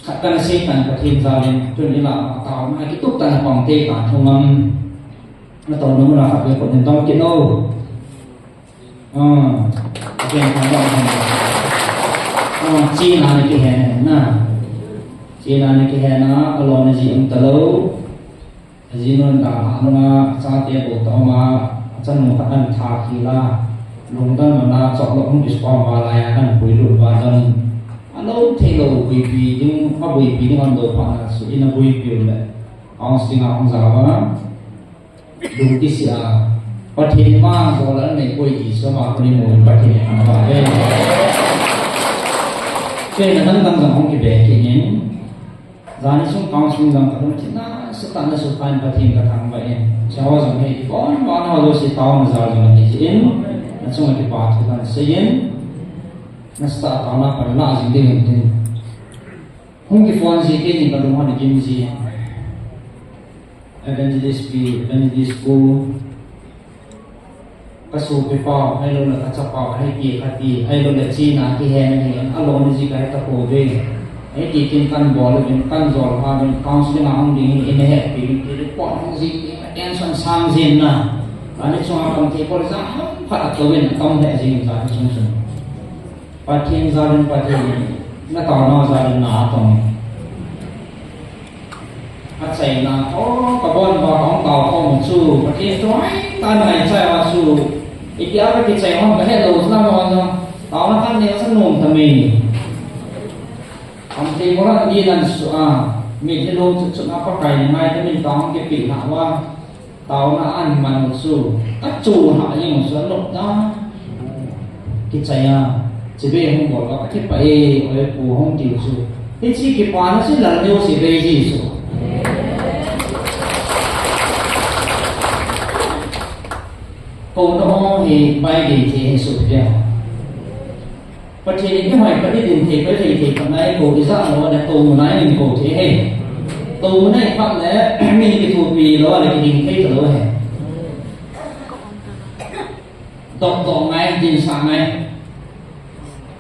Khat kana sei tan Pathen jal in, tun i lah ma tao, a kitup tan a pang te tan thung ngam. Na tao na mun a khat le kot nin tong kit lo. Ah, Pathen thangvah in. Ah, chena na kihen na. Chena na kihen na, alona ji um ta lo. Ajinun dalhah nunga, achate bou tah uma, Chanu khat ahin tha khel a, lungdon mona chok lou hung kisukha ma lai a ahin puilut uva don. Alou thei lou buipi ding, abuipi ding ahin dou phat na chu in abuipi u le. Counselling a hung ja uva. Lung kisih a. Pathen vang jol a nei poi ti chu ama koni mu Pathen in ana va ve. Ken na dang dang jong hung kibe kit in. Jani sung counselling jong ka lungthim nasatah in asukha in Pathen ka thangvah in. Hiche ho jong hi, ibon ban ho jouse taona jal jong ahi jeh in, nachunga kipa thu kahin sei in, nasatah a taona pan la jing ding in tin. Hung kiphone ji kei ni ka lung hon gim ji. Evangelist pi, Evangelist pu. Ka sopi pau, ahilou le ka chapa, ahi ti kati, ahilou le chena kihen ahi, alom ji kahi tapouve. Ahi ti tin kahin bol uvin, kahin jol pha uvin, counselling a hung ding hi, in ahetpi uvin, ti report hung ji, attention sang jin na. Jani chunga kam thei pol jang ham khat atou vin, atom lheh jin, jani chung chung. Pathen jal in Pathen in, na taona jal in na atong. Achaina, o, ka bon uva kahung tao khom u chu, Pathen thu hoitah in ahin chai uva chu, ipi a ka kichai ham kahet lou chu na mo na, taona kahin nei chu nom ta me. Am te mo la ni nan su a, mi ni lo chu chu na Pakai na ngai ta min taona kipilna uva. Taona ahin man u chu, achu ha jeng u chu, anop dan. Kichai a, chibai hung bol a, akipah e, oi pu hung tiu chu. Hiche kipana chu lal neo chibai ji chu. Kouna hung hi bai ding thei hi su pia. Pathen in ihoi khat idin thei, khat thei thei khat nai kou, ijat lou le kou mun a ihin kou thei ahi. Kou mun a iphat le, min kithopi lou le kiding thei talou ahi. Dop dop ngai, dinsah ngai.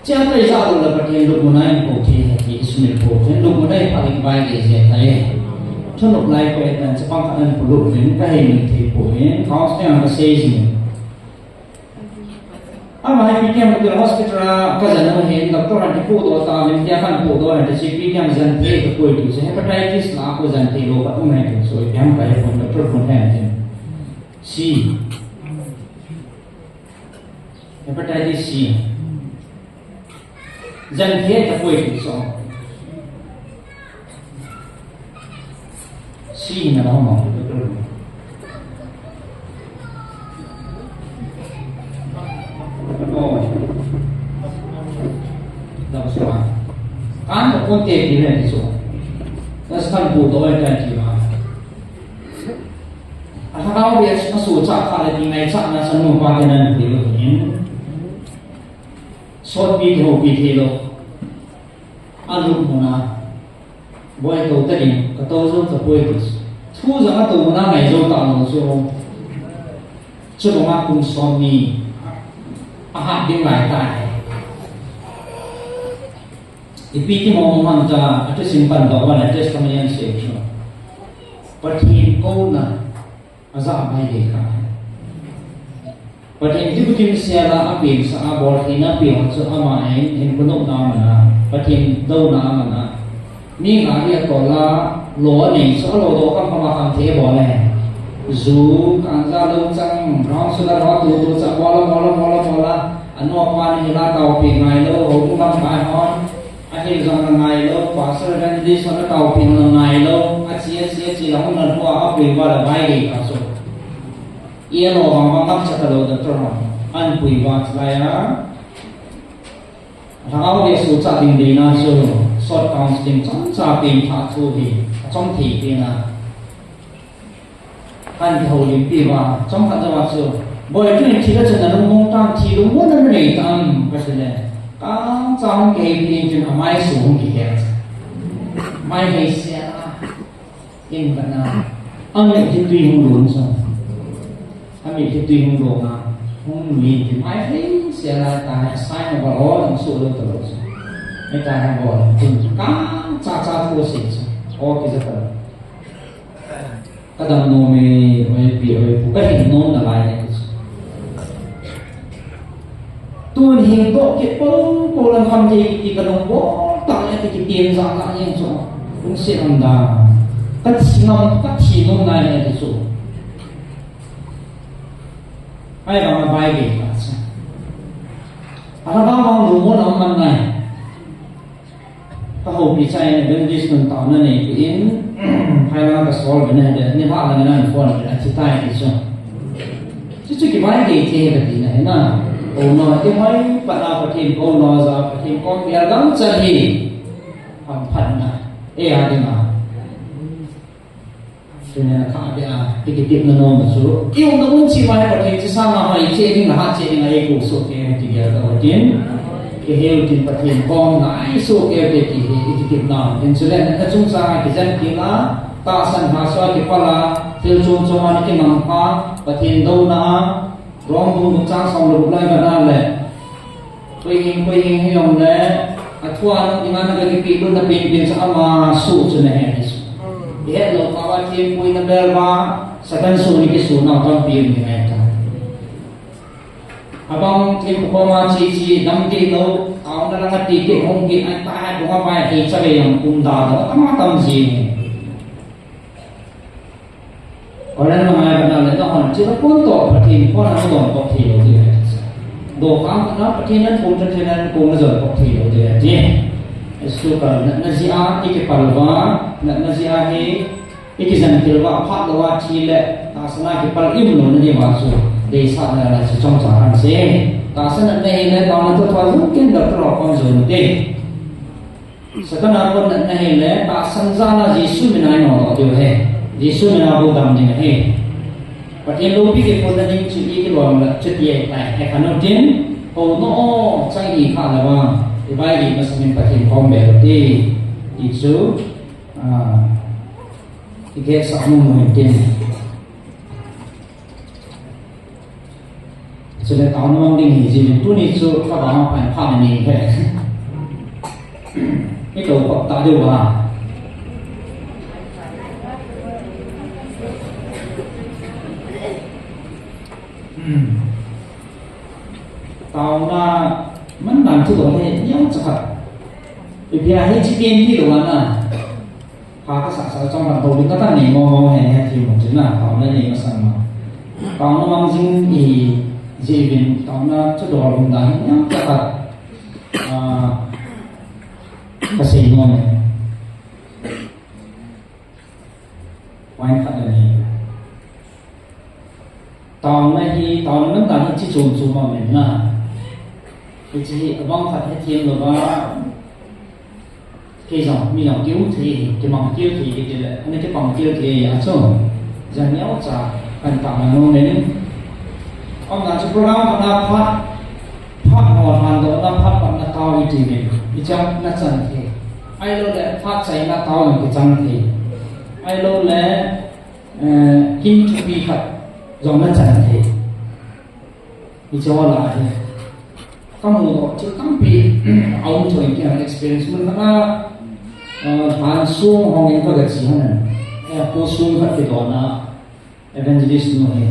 Chia toh ijat lou le Pathen lupmun a ihin kou thei ahi, ti isumil pou thei, lupmun a iphat le kibai le jia thei. Thunop lai ko etan, chapang khat nan pulu vin, kahin thei pou vin, counselling a kasei jin. Ama hi P T M Hospital a kajan u hin, doctor han kipohdoh tauvin, tia kahin pohdoh hin, hiche P T M jan thei tapoi ti chu, hepatitis la ko jan thei lou khat um ahi ti chu, ipi ham kahe pon, doctor pon ahi ti. C. Hepatitis C. Jan thei tapoi ti chu. C na la mo. Oh. Dam sma. Kan ko kon te ti ne ti chu. Das kan bu do ai kan ti ma. A ha kau bia a su cha kha le ti ngai cha na sa nu pa te nan ti lo ni. Sotpi theipi thei lou. Alupmun a. Boi tou ta ding, katou jou tapoi ti. Thu jong atou mun a ngai jou talou chu. Chubang a kum som ni. Ahat ding lai tai. Ipi ti mo man ta, atu sim pan do wa na testimony an se chu. Pathen kouna. Ajah a Bible kha. Pathen diu dimsel a apinsah a boltheina apeh ho chu ama in, in kunopna aman a, Pathen douna aman a. Mi gari atol a, lo anei chu alo do kham kham a kham thei abol e. Ju, ganja, lo chang, brown sugar ho tutu chu abol a, bol a, bol a, bol a. Anu apa ni hila taopi ngai lou, houbung lamkai hon. Ahin jong ana ngai lou, pastor evangelist hon ataopi hon ana ngai lou, achi, achi, achi la hung na lhua, apui uva la Bible kha chu. Yellow vang vang ngapcha talou doctor hon. Ahin pui uva chulai a. Lhagao le suhchat ding deina chu, short counseling chomcha pengthah thu hi, achom thei pen a. Kan kihoulimpi uva, chomkhat jouva chu, boi, tuhin thi le chun nalungmong tam, thi lungmonna nanei tam, kasei le. Kangcha hung kiheipi in chun amai su hung kihe. Mai hei sia a. In kana. Amit hi tui hung lon sa. Amit hi tui hung lon a. Hung min ti mai hei sia la ta hai sai ma ba lo, hung su lo ta lo sa. Mai ta hai ba lo. Chun kangcha cha thu sei sa. O kija ta. Ka dam nom e, oi pi, oi pu, ka hin nom nalai e. Tun hin toh kit po, po lang kham thei kiti ka nung bol tah e, kiti tiem ja tah e chu. Lungset um da. Ka thi ngam, ka thi nom nai e chu. Hai bang a bai gei ta cha. Ala bang bang lu mo na man nai. Ka houpi cha in evangelist nun taona nei pi in, hai lang ka sol ve na de, ni ha lang nan phone ve na chi tai ti chu. Chu chu kibai gei ti he ka ti na he na. Ko no ti hoi pa na Pathen ko no ja Pathen ko mi a dang cha hi. Ham phat na. E a di na. Tuna kha bia, i kitepna nom chu. I umna mun chi mai Pathen chi sanga mai che ding, ha che ding a i ko so ke ti bia ka tin. Ke heu tin Pathen kom na i so ke te ti hi i kitepna. Tin chule na chungchang a kijen ti na, tahsan hahsa kipal a, thil chom chom a na kinam pha, Pathen douna a, Rom bung gup chang som le gup lai ka na le. Koi hing, koi hing hi jong le, a thu a nung dinga na ka kipe lut na pen pen sa ama su chu na he ni su. I het lou pa va thempuina bel va, Satan su ni kisu na tampi um ni ngai ta. Abang thempu koma chi chi dam ti lou, taona langa ti ti hung ki ai ta ha bunga pai ti cha ve jong um da da, tama tam ji ni. Koran ma ngai bana le na hon, chi la kon to Pathen kon na don ko thei lou ding. Do khang na Pathen nan kon, Pathen nan kon na don ko thei lou ding. Esu ka na, na ji a, i kipal va, na, na ji a hi, i kijen til va, phat lou va, thi le, tahsan a kipal im lou na ni va chu. Deisah na la chu chomcha kan se. Tahsan na nei le, taona to thua jong ken da to kon jong te. Satan a kon natna hi le, tahsan jal a Jesu min a i nodoh diu ahi. Jesu min a bou dam ding ahi. Pathen loupi kipotna ding chu i kilom le, chuti ahi tai. He kha nu tin, ko no o, chang i kha le vang, i bai i masang in Pathen kom be lo ti. I chu, ah, i ke sa mu mu hin tin. Chule taona mang ding hi jin, tuni chu ka ba ma phan phan ni he. I to ko ta diu ba. Hmm. Taona man nan chu do he, yang cha khat. I bia he chi pen ti lo na. Pha ka sa sa chang kan to ding ka tan nei mo mo he he thi mo chin na, taona nei masang ma. Taona mang jing i ji vin taona chu do lum dan yang ka ka, ah, ka sei mo ne. Wine khat le ni. Taona hi, taona man dan hi chi chom chom a men na. Hichi hi abang khat he thiam lo ba. Kei jong, mi jong kiu thei, kimang kiu thei kiti le, ani kipang kiu thei a chu. Jang neo cha, kan ta ma no men. Om na chu program khat na phat, phat ho han do na phat pat na tao i ti men. I chang na chan thei. Ai lo le phat chai na tao i chang thei. Ai lo le Eh, kin thupi khat jong na chan thei. Hiche ho la hi. Ka mu doh chu tampi a um chu in ka experience mun khat na, eh, han sung hong in ka ga chi hon. Eh, ko sung khat kidona evangelist nu hi.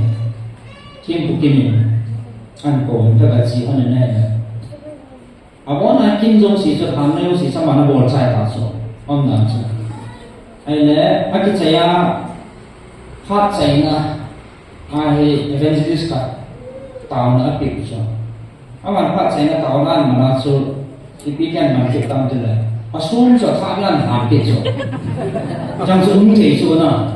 Thempu kin in an ko in ka ga chi hon ne. Abon a kin jong si chu than neo si sama na bol chai ta chu. Om dan chu. Ahile, a kichai a, phat chaina, a hi evangelist khat, taona a pe chu. Aman phat chaina taona an mana chu, ipi ken man kit tam chu le. A sum chu a tha nan han pe chu. Chang chu um thei chu na.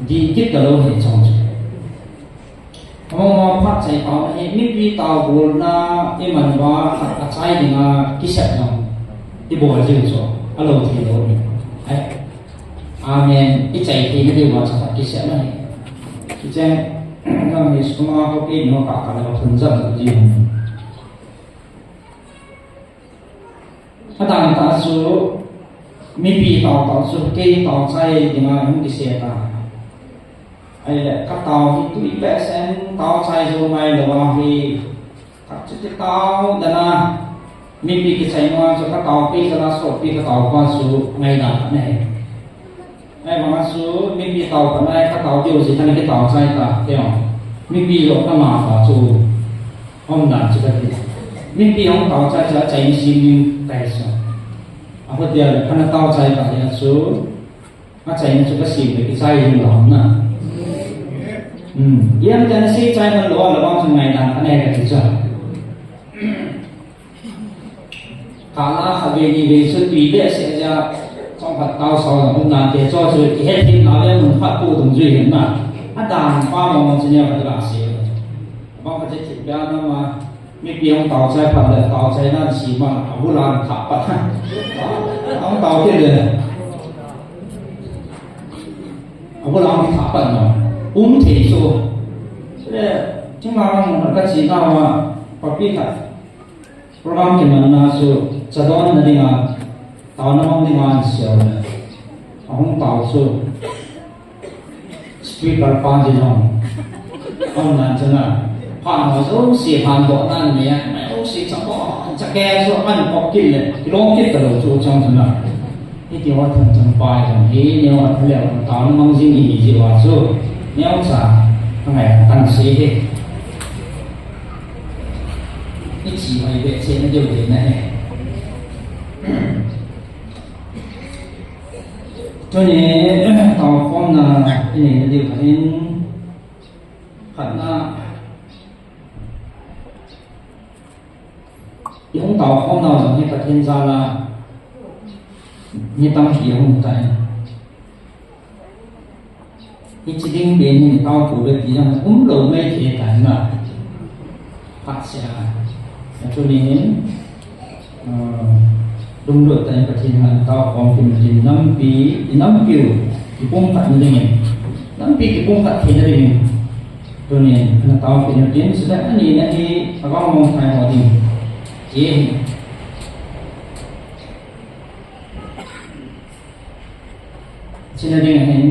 Di kit ta lou hi chang chu. Among ma phat chai taona hi, mipi tao bolna i man uva, a chai dinga kisep jong i bol jing chu, a lou thei lou hi. Ai. Amen. I chai thei na diuva chu kisep na hi. Kicheng, nang hi suma ho ki no ka ka lou thun jam jing. Adang ta chu, mipi tao tao chu, kei tao chai dinga hung kisei ta. Ahile, ka tao hi tui behseh in, tao chai jou ngai lou ahi. Ka chu ti tao dana, mipi kichai nunga chu ka tao kei jala sopi ka tao pa chu ngaidam nei. Ahivanga chu mipi tao khat nai ka tao diu jeh a kana kitao chai ta, kei jong. Mipi jong ka ma ta chu. Hom dan chu ka ti. Mipi jong tao chai chai chai ni sim ning tai sa. Aho dia le kana tao chai ta dia chu. Achaina chu ka sim le kichai jing lou na. Iam te ana sei chai man lou a, la bang chu ngaidan ana he kati chu. Kala kha ve ni ve chu tui behseh jeh a, chomkhat tao sao jong um nante chu chu i hethem na le mun khat pu dungjui hin na. Adan pa mong mong chu neo khat la sei. Bang khat che thip bia na ma, mipi ahung tao chai phat le, tao chai nan si ma, abul a thah pat. Ahung tao kit le. Abul a thah pat na. Um thei chu. Le, thing ma mong ka chi na ma, papi khat. Program kimanna chu, chadonna dinga, taona mang dinga an siau le. Ahung tao chu, speaker pa jin hong. Hong nan chana, pha ho jouse handoh nan nia, mai jouse chapon, chake chu an pop kit le, kilom kit talou chu chang chana. Hiti ho thang chang pa jong hi, neo a thale hong taona mang jing ihi jeh uva chu, neocha, angai tan sei hi. Hiche hi ve cheh na diu ve na he. Tuni, taokhomna, i nei na diu khat in, khatna, i hung taokhomna jong hi Pathen jal a, mi tampi hung tai. Hiche ding pen hi tao pu ve ti jong um lou mai thei tai na. Phat sia. Atu ni hin, ah, lunglut tah in Pathen a tao khom kit in nampi, i nampiu kipumkhat na ding in. Nampi kipumkhat thei na ding in. Tuni hin, ana tao kit in tin, sila ani na hi, Lhagao Mangthai ho ding. Ye. China ding hin,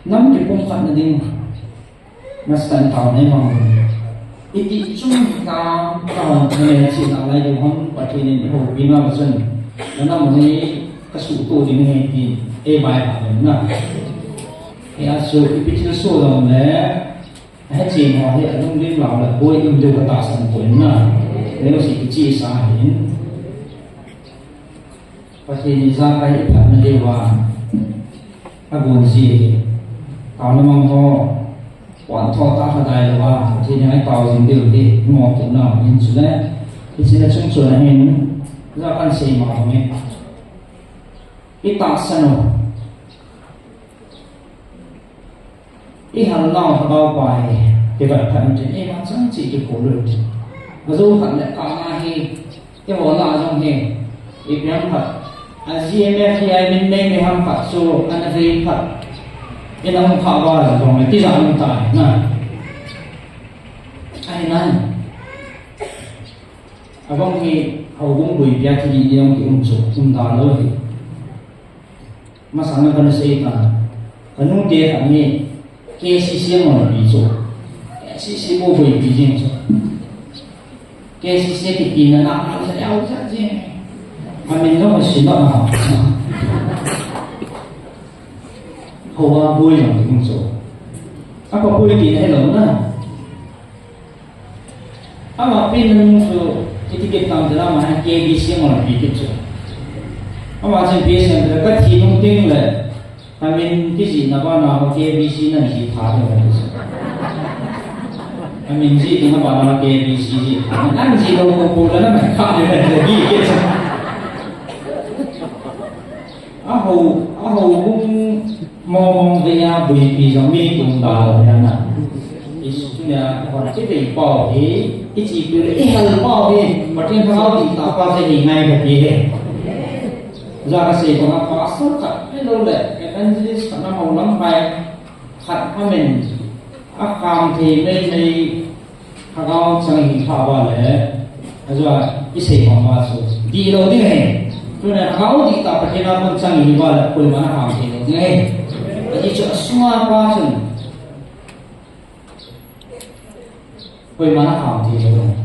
nam kipumkhat na ding, na san tao nei mang. Iti chung ta, ta hon thei china lai ding hon, Pathen in houpi na ma chun, na nam hi ka suhtoh ding ahi ti, ei bai ha na. Hia chu, ipi thil soh jong le, ahe chen ho hi, alunglim lau le, boi um diu ka tahsan poi na. Neo si kichesa hin. Pathen ijakai i phatna diuva, agon ji hi. Taona mang ho, pon tho tah kha dai louva, Pathen a i tao jing diu hi, ngop tu na, in chule, hiche na chung chun ahin, ja kan sei ma nge. I tahsan u. I hal nau Lhagao pa hi, kivet phat in tin, eima chan cheh kikol u tin. Ajo khat le kah na hi, eiho lah a jong hi, ipi ham khat, a G M F T I min nei nei ham khat chu, ana vei khat, ina hung kha val jong le, tijat um tai, na. Ahi nan. Abang hi, houbung boipi a thi ding jong ki um chu, um da lou hi. Masang a kana sei ta, kanu te khat hi K C C a ngolpi chu. K C C bou boipi jing chu. K C C kiti na na na sa yau sa jing. Amin jong si na ha. Hou a boi jong jing chu. Apa boi ti na hello na. Ama pen nung chu, iti kit tam tila ama hin K B C ngolpi kit chu. Ama chun P S M tila ka thi nung ding le, ka min kijih na bana ho K B C nan jih tha ding le chu. Ka min jih ding na bana K B C jih tha. Nan jih lou ko ko la na mai kha ding le, jih kit chu. Aho, aho bung mong mong ve a boipi jong mi tung da lou ya na. Isu tu ya, kon ti ve pau hi, i chi pi le, i hal pau hi, Pathen Lhagao dih tah pa se hi ngai ka ti he. Ja ka sei ko na pastor khat, hello le, evangelist khat na mau lam pai, khat amen, a kham thei mei mei, Lhagao chang hi kha ba le, ajua i sei ma ma chu, dih lou ding ahi. Tuna Lhagao dih tah Pathen a kon chang hi ba le, koima na ham thei lou ding ahi. Ahi chu asunga pa chun, koima na ham thei lou ding ahi.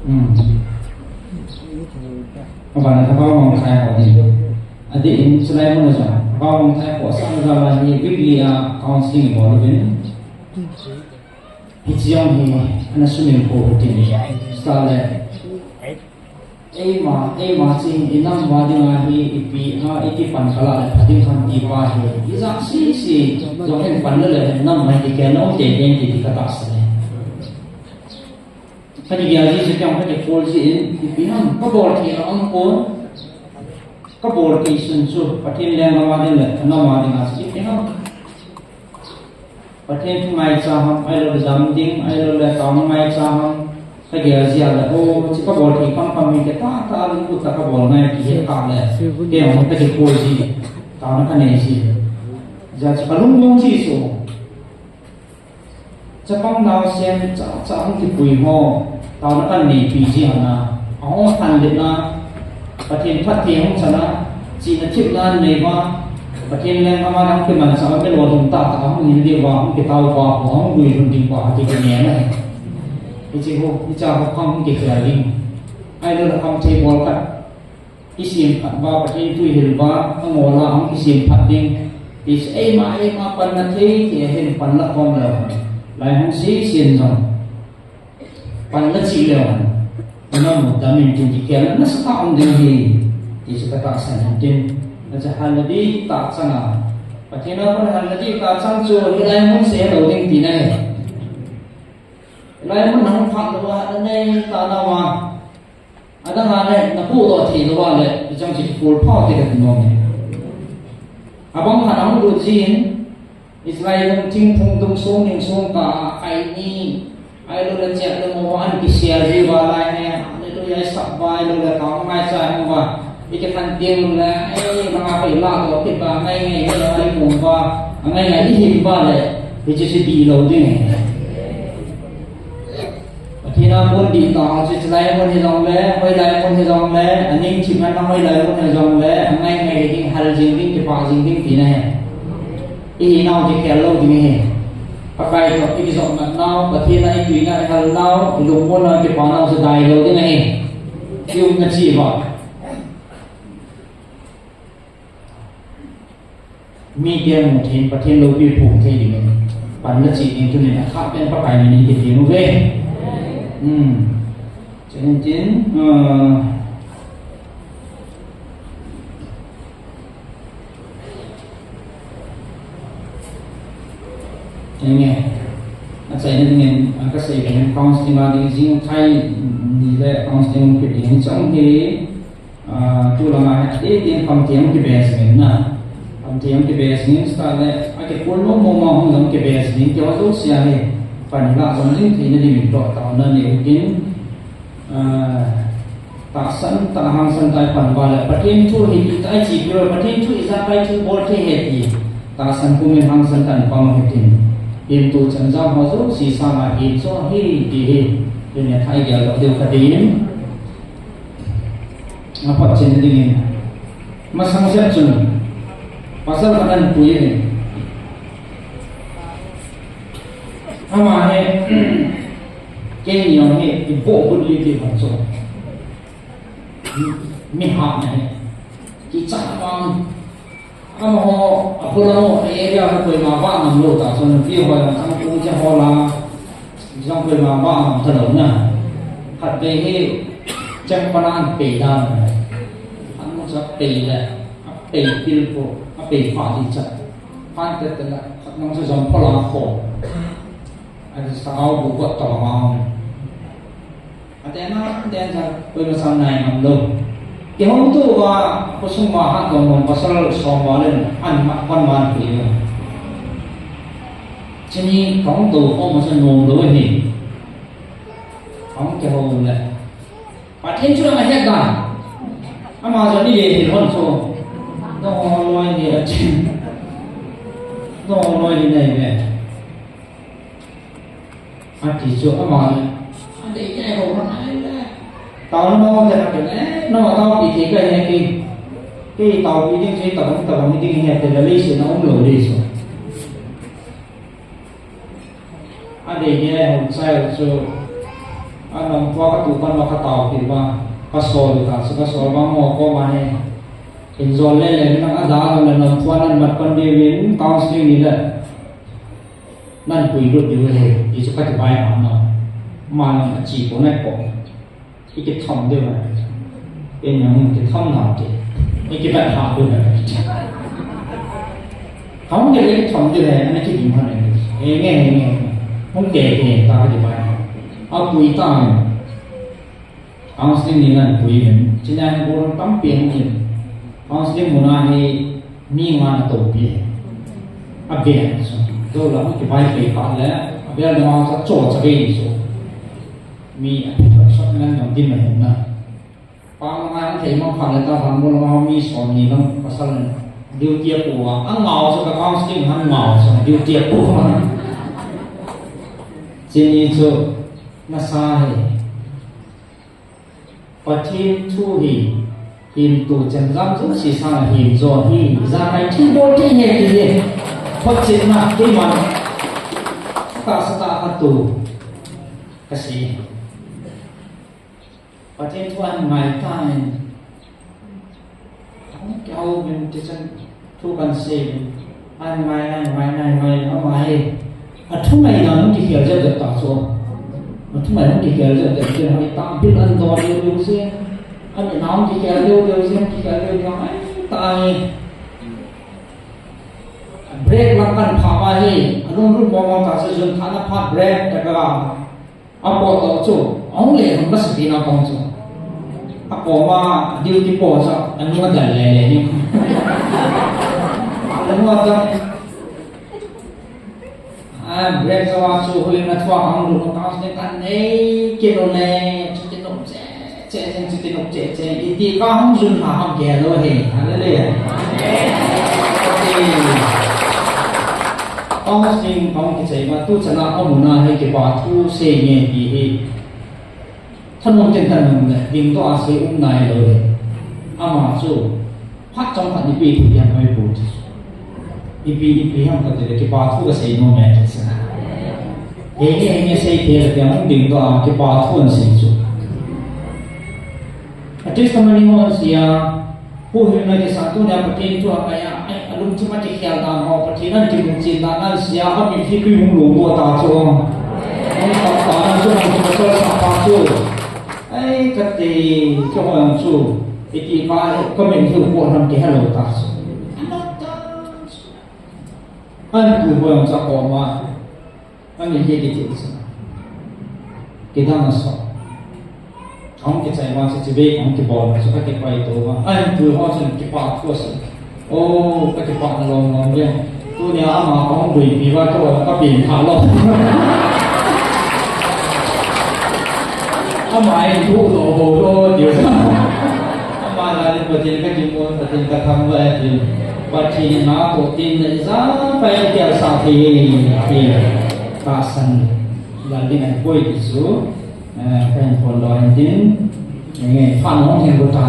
Hmm. Abana Lhagao Mangthai ho ding. Adeh in chulai mun a jong Lhagao Mangthai ho sang jala hi weekly a counseling bol uvin. Hiche jong hi ana sumil ko tin. Tale. Eima, eima chi inam uva dinga hi ipi a, iti pan kala le pha ding ham ti pa hi. Ijat sese, jong hin pan le le nam mai ti kei nom teitei ti, ti ka tahsan e. Ka ti gel ji chu kei ka ti pol ji in, ipi ham, ka bol thei a um pon. Ka bol thei sun chu, Pathen lenggam a ding le, nam a ding a chu, ipi ham. Pathen thu ngaicha ham, ahilou le dam ding, ahilou le taona ngaicha ham, ka gel ji a le, o, chu ka bol thei kham kham hi, kei tah tah a lunglut tah a ka bol ngai ti he ka le, kei jong ka ti pol ji, taona ka nei ji. Hijeh chun ka lungmong ji chu. Chapang naosen cha cha hung kipui ho, taona kan neipi ji hana, ahung khanlet na, Pathen phatthei hung chan a, chihna thepna nei uva, Pathen lenggam a hung kimanchah a, kilolhing tah tah a hung hin diu va, hung kitao pa ho, hung guilhun ding pa ho, ti kinei na. Hiche ho, hiche ho kham hung kikhel ding. Ahilou le kham thei bol khat. Kisemphat uva, Pathen thu i hil uva, angol a hung kisemphat ding. Ti chu eima, eima panna thei thei a hin panla khom leu hen. Lai hung sesen jong. Panna chih leu hen. Namu dam in tin kikhel na nasatah um ding ahi. Ti chu ka tahsan in tin. Nacha hal na di tah chang a. Pathen a kon hal na di tah chang chu hilai mun se lou ding tina ahi. Hilai mun hung phat lou a, na nei tah na uva. Adang a le, na pudoh thei lou a le, ichang chu kipul phau te ka ti nom e. Abang khat ahung lut jin, Israel lungthim phung dung sung ning sung kah a, aini, ahilou le cheh le mo an kisel ji uva lai he, hallelujah, i sap uva, ahilou le ka hung ngaicha hung uva, i kikhen teng le, ei, bang a pei la doh kit uva, ngai ngai, ahilou le i mu uva, ngai ngai i hin uva le, hiche chu dih lou ding e. Pathen a kon dih tah a chu, chulai mun hi jong le, hoilai mun hi jong le, aning thim a na hoilai mun hi jong le, angai ngai ding, hal jing ding, kipah jing ding tina ahi. Ihinau kikhel lou ding ahi. Pakai toh ikijopmat nau, Pathen a ituina ihal nau, ilungmon a kipa nau chu dai lou ding ahi. I umna cheh uva. Mite amu thei in, Pathen loupi phong thei ding in, panla cheh ding tunin athah pen Pakai min in kiti uve. Hmm. Chuin tin, ah, enge, achaina dingin, ah, kasei dingin counseling a ding jing khai ni le counseling kiti ding chang hi. Ah, tu lama hi, ati tin khamthei kibe jing in na. Khamthei kibe jing in, start le, akikul mo mo ma hung jong kibe jing in, keiho jouse hi, pan la jong jing theina ding in toh taona nei u tin, ah, tahsan tah hangsan tah a pan uva le, Pathen thu hi, i tai chi piro, Pathen thu i ja kai thu bol thei ahi ti, tahsan pum in hangsan tah a pan u hitin, hin tu chan jang ho jouse sanga hin chu hi ti hi, tin athah gel lou diu kati in. Aphat chen dingin. Masang sep chun. Pasal khat ahin pui in. Ama hi, keini jong hi, iboh but li ti bang chu. Mi hat na hi. Kichat bang. Amaho, aphul amaho, a area ho koima vah ngam lou ta, chun nupi ho jong chang kung cha ho la, jong koima vah ngam ta lou na. Khatvei hi, chang pana an pei dan na. An mo cha pei le, apei pil po, apei pha di cha. Phan te te la, khat nang cha jong pho la kho. Ati sa au bu ko ta ma. Atena, atena, koima sanga nai ngam lou. Kihouto uva, khosung uva hat dong dong pasal som uva len, an ma, pan man pi lou. Chini kahung tou khom masa nom lou hi. Kahung kihou le. Pathen chu ama het dan. Ama jong ni le hi hon so. Dong loi ni a chin. Dong loi ni nei ve. Ati chu ama le. Adei kei ho ma nai le. Taona mo te na ke le, na ma taopi thei ka he kei. Kei taopi ding kei tabang tabang ding he te le leiset na um lou ding chu. Adei kei ho chai chu. Anam pa ka tu pan ma ka taopi ba. Ka sol ta chu ka sol ba mo ko ma he. Kin jol le le na ada le nam pa nan mat pan ding in counseling ni le. Nan pui lut diu ahi, ti chu ka ti bai ham na. Ama jong achi ko nai ko. Ikitham diu ahi. Ina hung kitham nau te. Ikibat ha diu ahi. Hung kitham diu ahi, ana kiding hon ahi. Enge, enge. Hung ke ke ta di bai. Apui ta. Counseling ni nan pui hin. China hin gurun tampi hin. Counseling muna hi mi nga na topi. Abe. So, do la hung kibai pe pa le. Abe na ma sa cho cha be so. Mi a thot ngan jong din na hin na. Pa ma ngan thei ma pha le ta han mo ma mi so ni lang pasal na. Duty a pu a, a ngau so ka counseling han ngau so duty a pu a. Chini chu na sa he. Pathen thu hi, hin tu chen jam chu si sa hin jo hi, ja kai thi bo thi he ki he. Khot chin na, ki man. Ka sa ta ka tu. Ka si. Pathen thu an ngai ta in. Kau min ti chan thu kan sei. An ngai, an ngai, ngai, ngai, ama hi. A thu ngai na hung kikhel jep jep ta chu. A thu ngai hung kikhel jep jep chu hoi ta bil an do liu liu se. An na hung kikhel liu liu se, hung kikhel liu liu ai ta hi. Break lang kan pha ma hi. A lung lung mo mo ta se jun kha na pha break ta ka. A pot to chu, a hung le hung ka saki na kong chu. A ko ma, duty po chu, a nu a dal le le ni. A nu a dal. A, break zo a chu, hui na thua hung lu ka se kan nei, ki lo le, chu ki lo che, che, che, chu ki lo che, che, i ti ka hung jun ha hung ke lo he. Hallelujah. Counseling kong kichai ma tu chana ka muna he kipa thu sei nge ti hi. Thanom chen thanom le, ding to a sei um nai lo le. Ama chu, phat chom phat ipi thu hiam hoi pu ti. Ipi, ipi hiam ka ti le, kipa thu ka sei nom e ti sa. He nge, he nge sei thei le, tiang ding to a, kipa thu an sei chu. A testimony ho an sei a, Pu Hilna kisa tunia Pathen thu a kaya, ai, alungthim a kikhel dan ho, Pathen an kimuchin dan an sia, a mitlhi tui hung lungbo ta chu. Hung tap ta na chu, hung tap ta sa pa chu. Ai, kati, kihoi ang chu. Iti pa, ka mitlhi po nam kihelo ta chu. An pu hoi ang cha ko ma. Ani hi kiti sa. Kidang a sa. Kong kichai ma sa chibai kong kibol sa ka kipai to ma. Ai tu ho sa kipa ko sa. Oh, ka kipa na long long le. Tunia ama kong bui pi ba ko ka pin kha lo. Ama ai tu lo bo lo dio. Ama la ni Pathen ka kimon, Pathen ka thangvah e ti. Pathen na to tin na i ja pa e ti a sa ti ti. Tahsan la ding a koi ti chu, eh, ka hin phone lo hin tin. Nge pha no hin ko ta.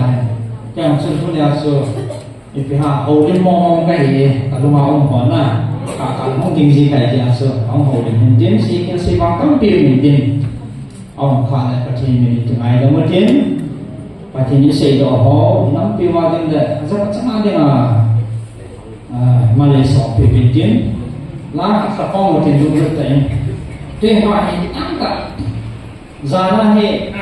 Kya chu tunia chu. Ipi ha, houlim mong mong ka hi, ka lung a um hon na, ka, ka hung ding ji ka hi tia chu, hung houlim hin tin, si kin si bang tampi min tin. Hung kha le Pathen min tin ngai dam u tin. Pathen in seidoh ho, nampi ma ding le, jat chang a ding a. Ah, Malay song pi min tin. La ka phong u tin lu lu ta in. Tin ma hi tin ang ka. Jana hi,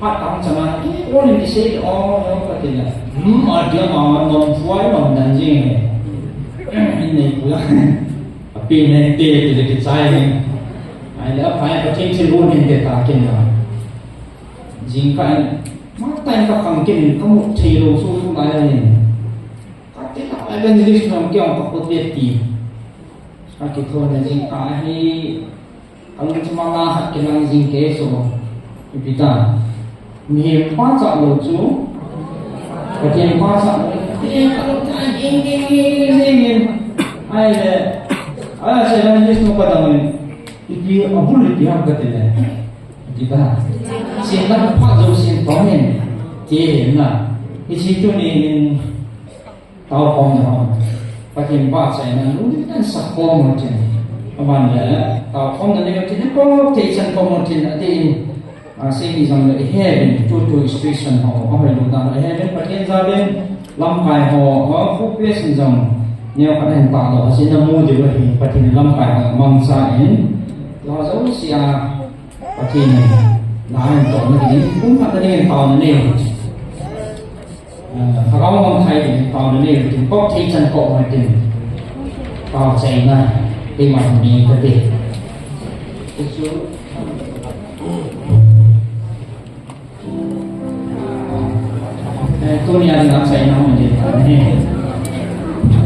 phat tam chana, tu ko ni kisei, oh, oh, ka ti na. Hmm, a dia ma ma nom puai, nom dan jing he. In nei pu la. A pi nei te, ti le kichai he. Ai le, a pai, Pathen thilgon hin te ta kin na. Jingkah in, ma tai ka khang kin, ka mu thei lo su su lai le. Ka ti na, evangelist nom kiang ka ko te ti. Ka kithona jingkah hi, Alung chu ma la khat kilang jing ke so. Ipi ta. Mihem pa cha lo chu. Pathen pa cha lo. Pathen pa lo cha jing jing jing jing jing. Ai le. Ai se la ni snu pa dang. Ipi a bul ipi ham ka ti le. Ipi ta. Sin la pa jo sin pa men. Ti na. Isi tu ni Tao khom na hon. Pathen pa chaina lungdin in sa khom u tin. Aman le, tao khom na le tin ko thei chan khom u tin ati in. A, sei ni jong le he bin tu tu situation ho, a hoi lu dan he bin Pathen ja bin lamkai ho, a, fu place in jong. Neo ka hen ta lo, a, sei na mu de wa hi Pathen lamkai ho mang sa in. Lo jo sia Pathen in. Nai to na ni kum khat na ni pau na ni. Ah, Lhagao Mangthai ni pau na ni, tin kop thei chan kop ma tin. Pau chaina, keima ni kati. Eh, tunia na chaina ma ni ta ni.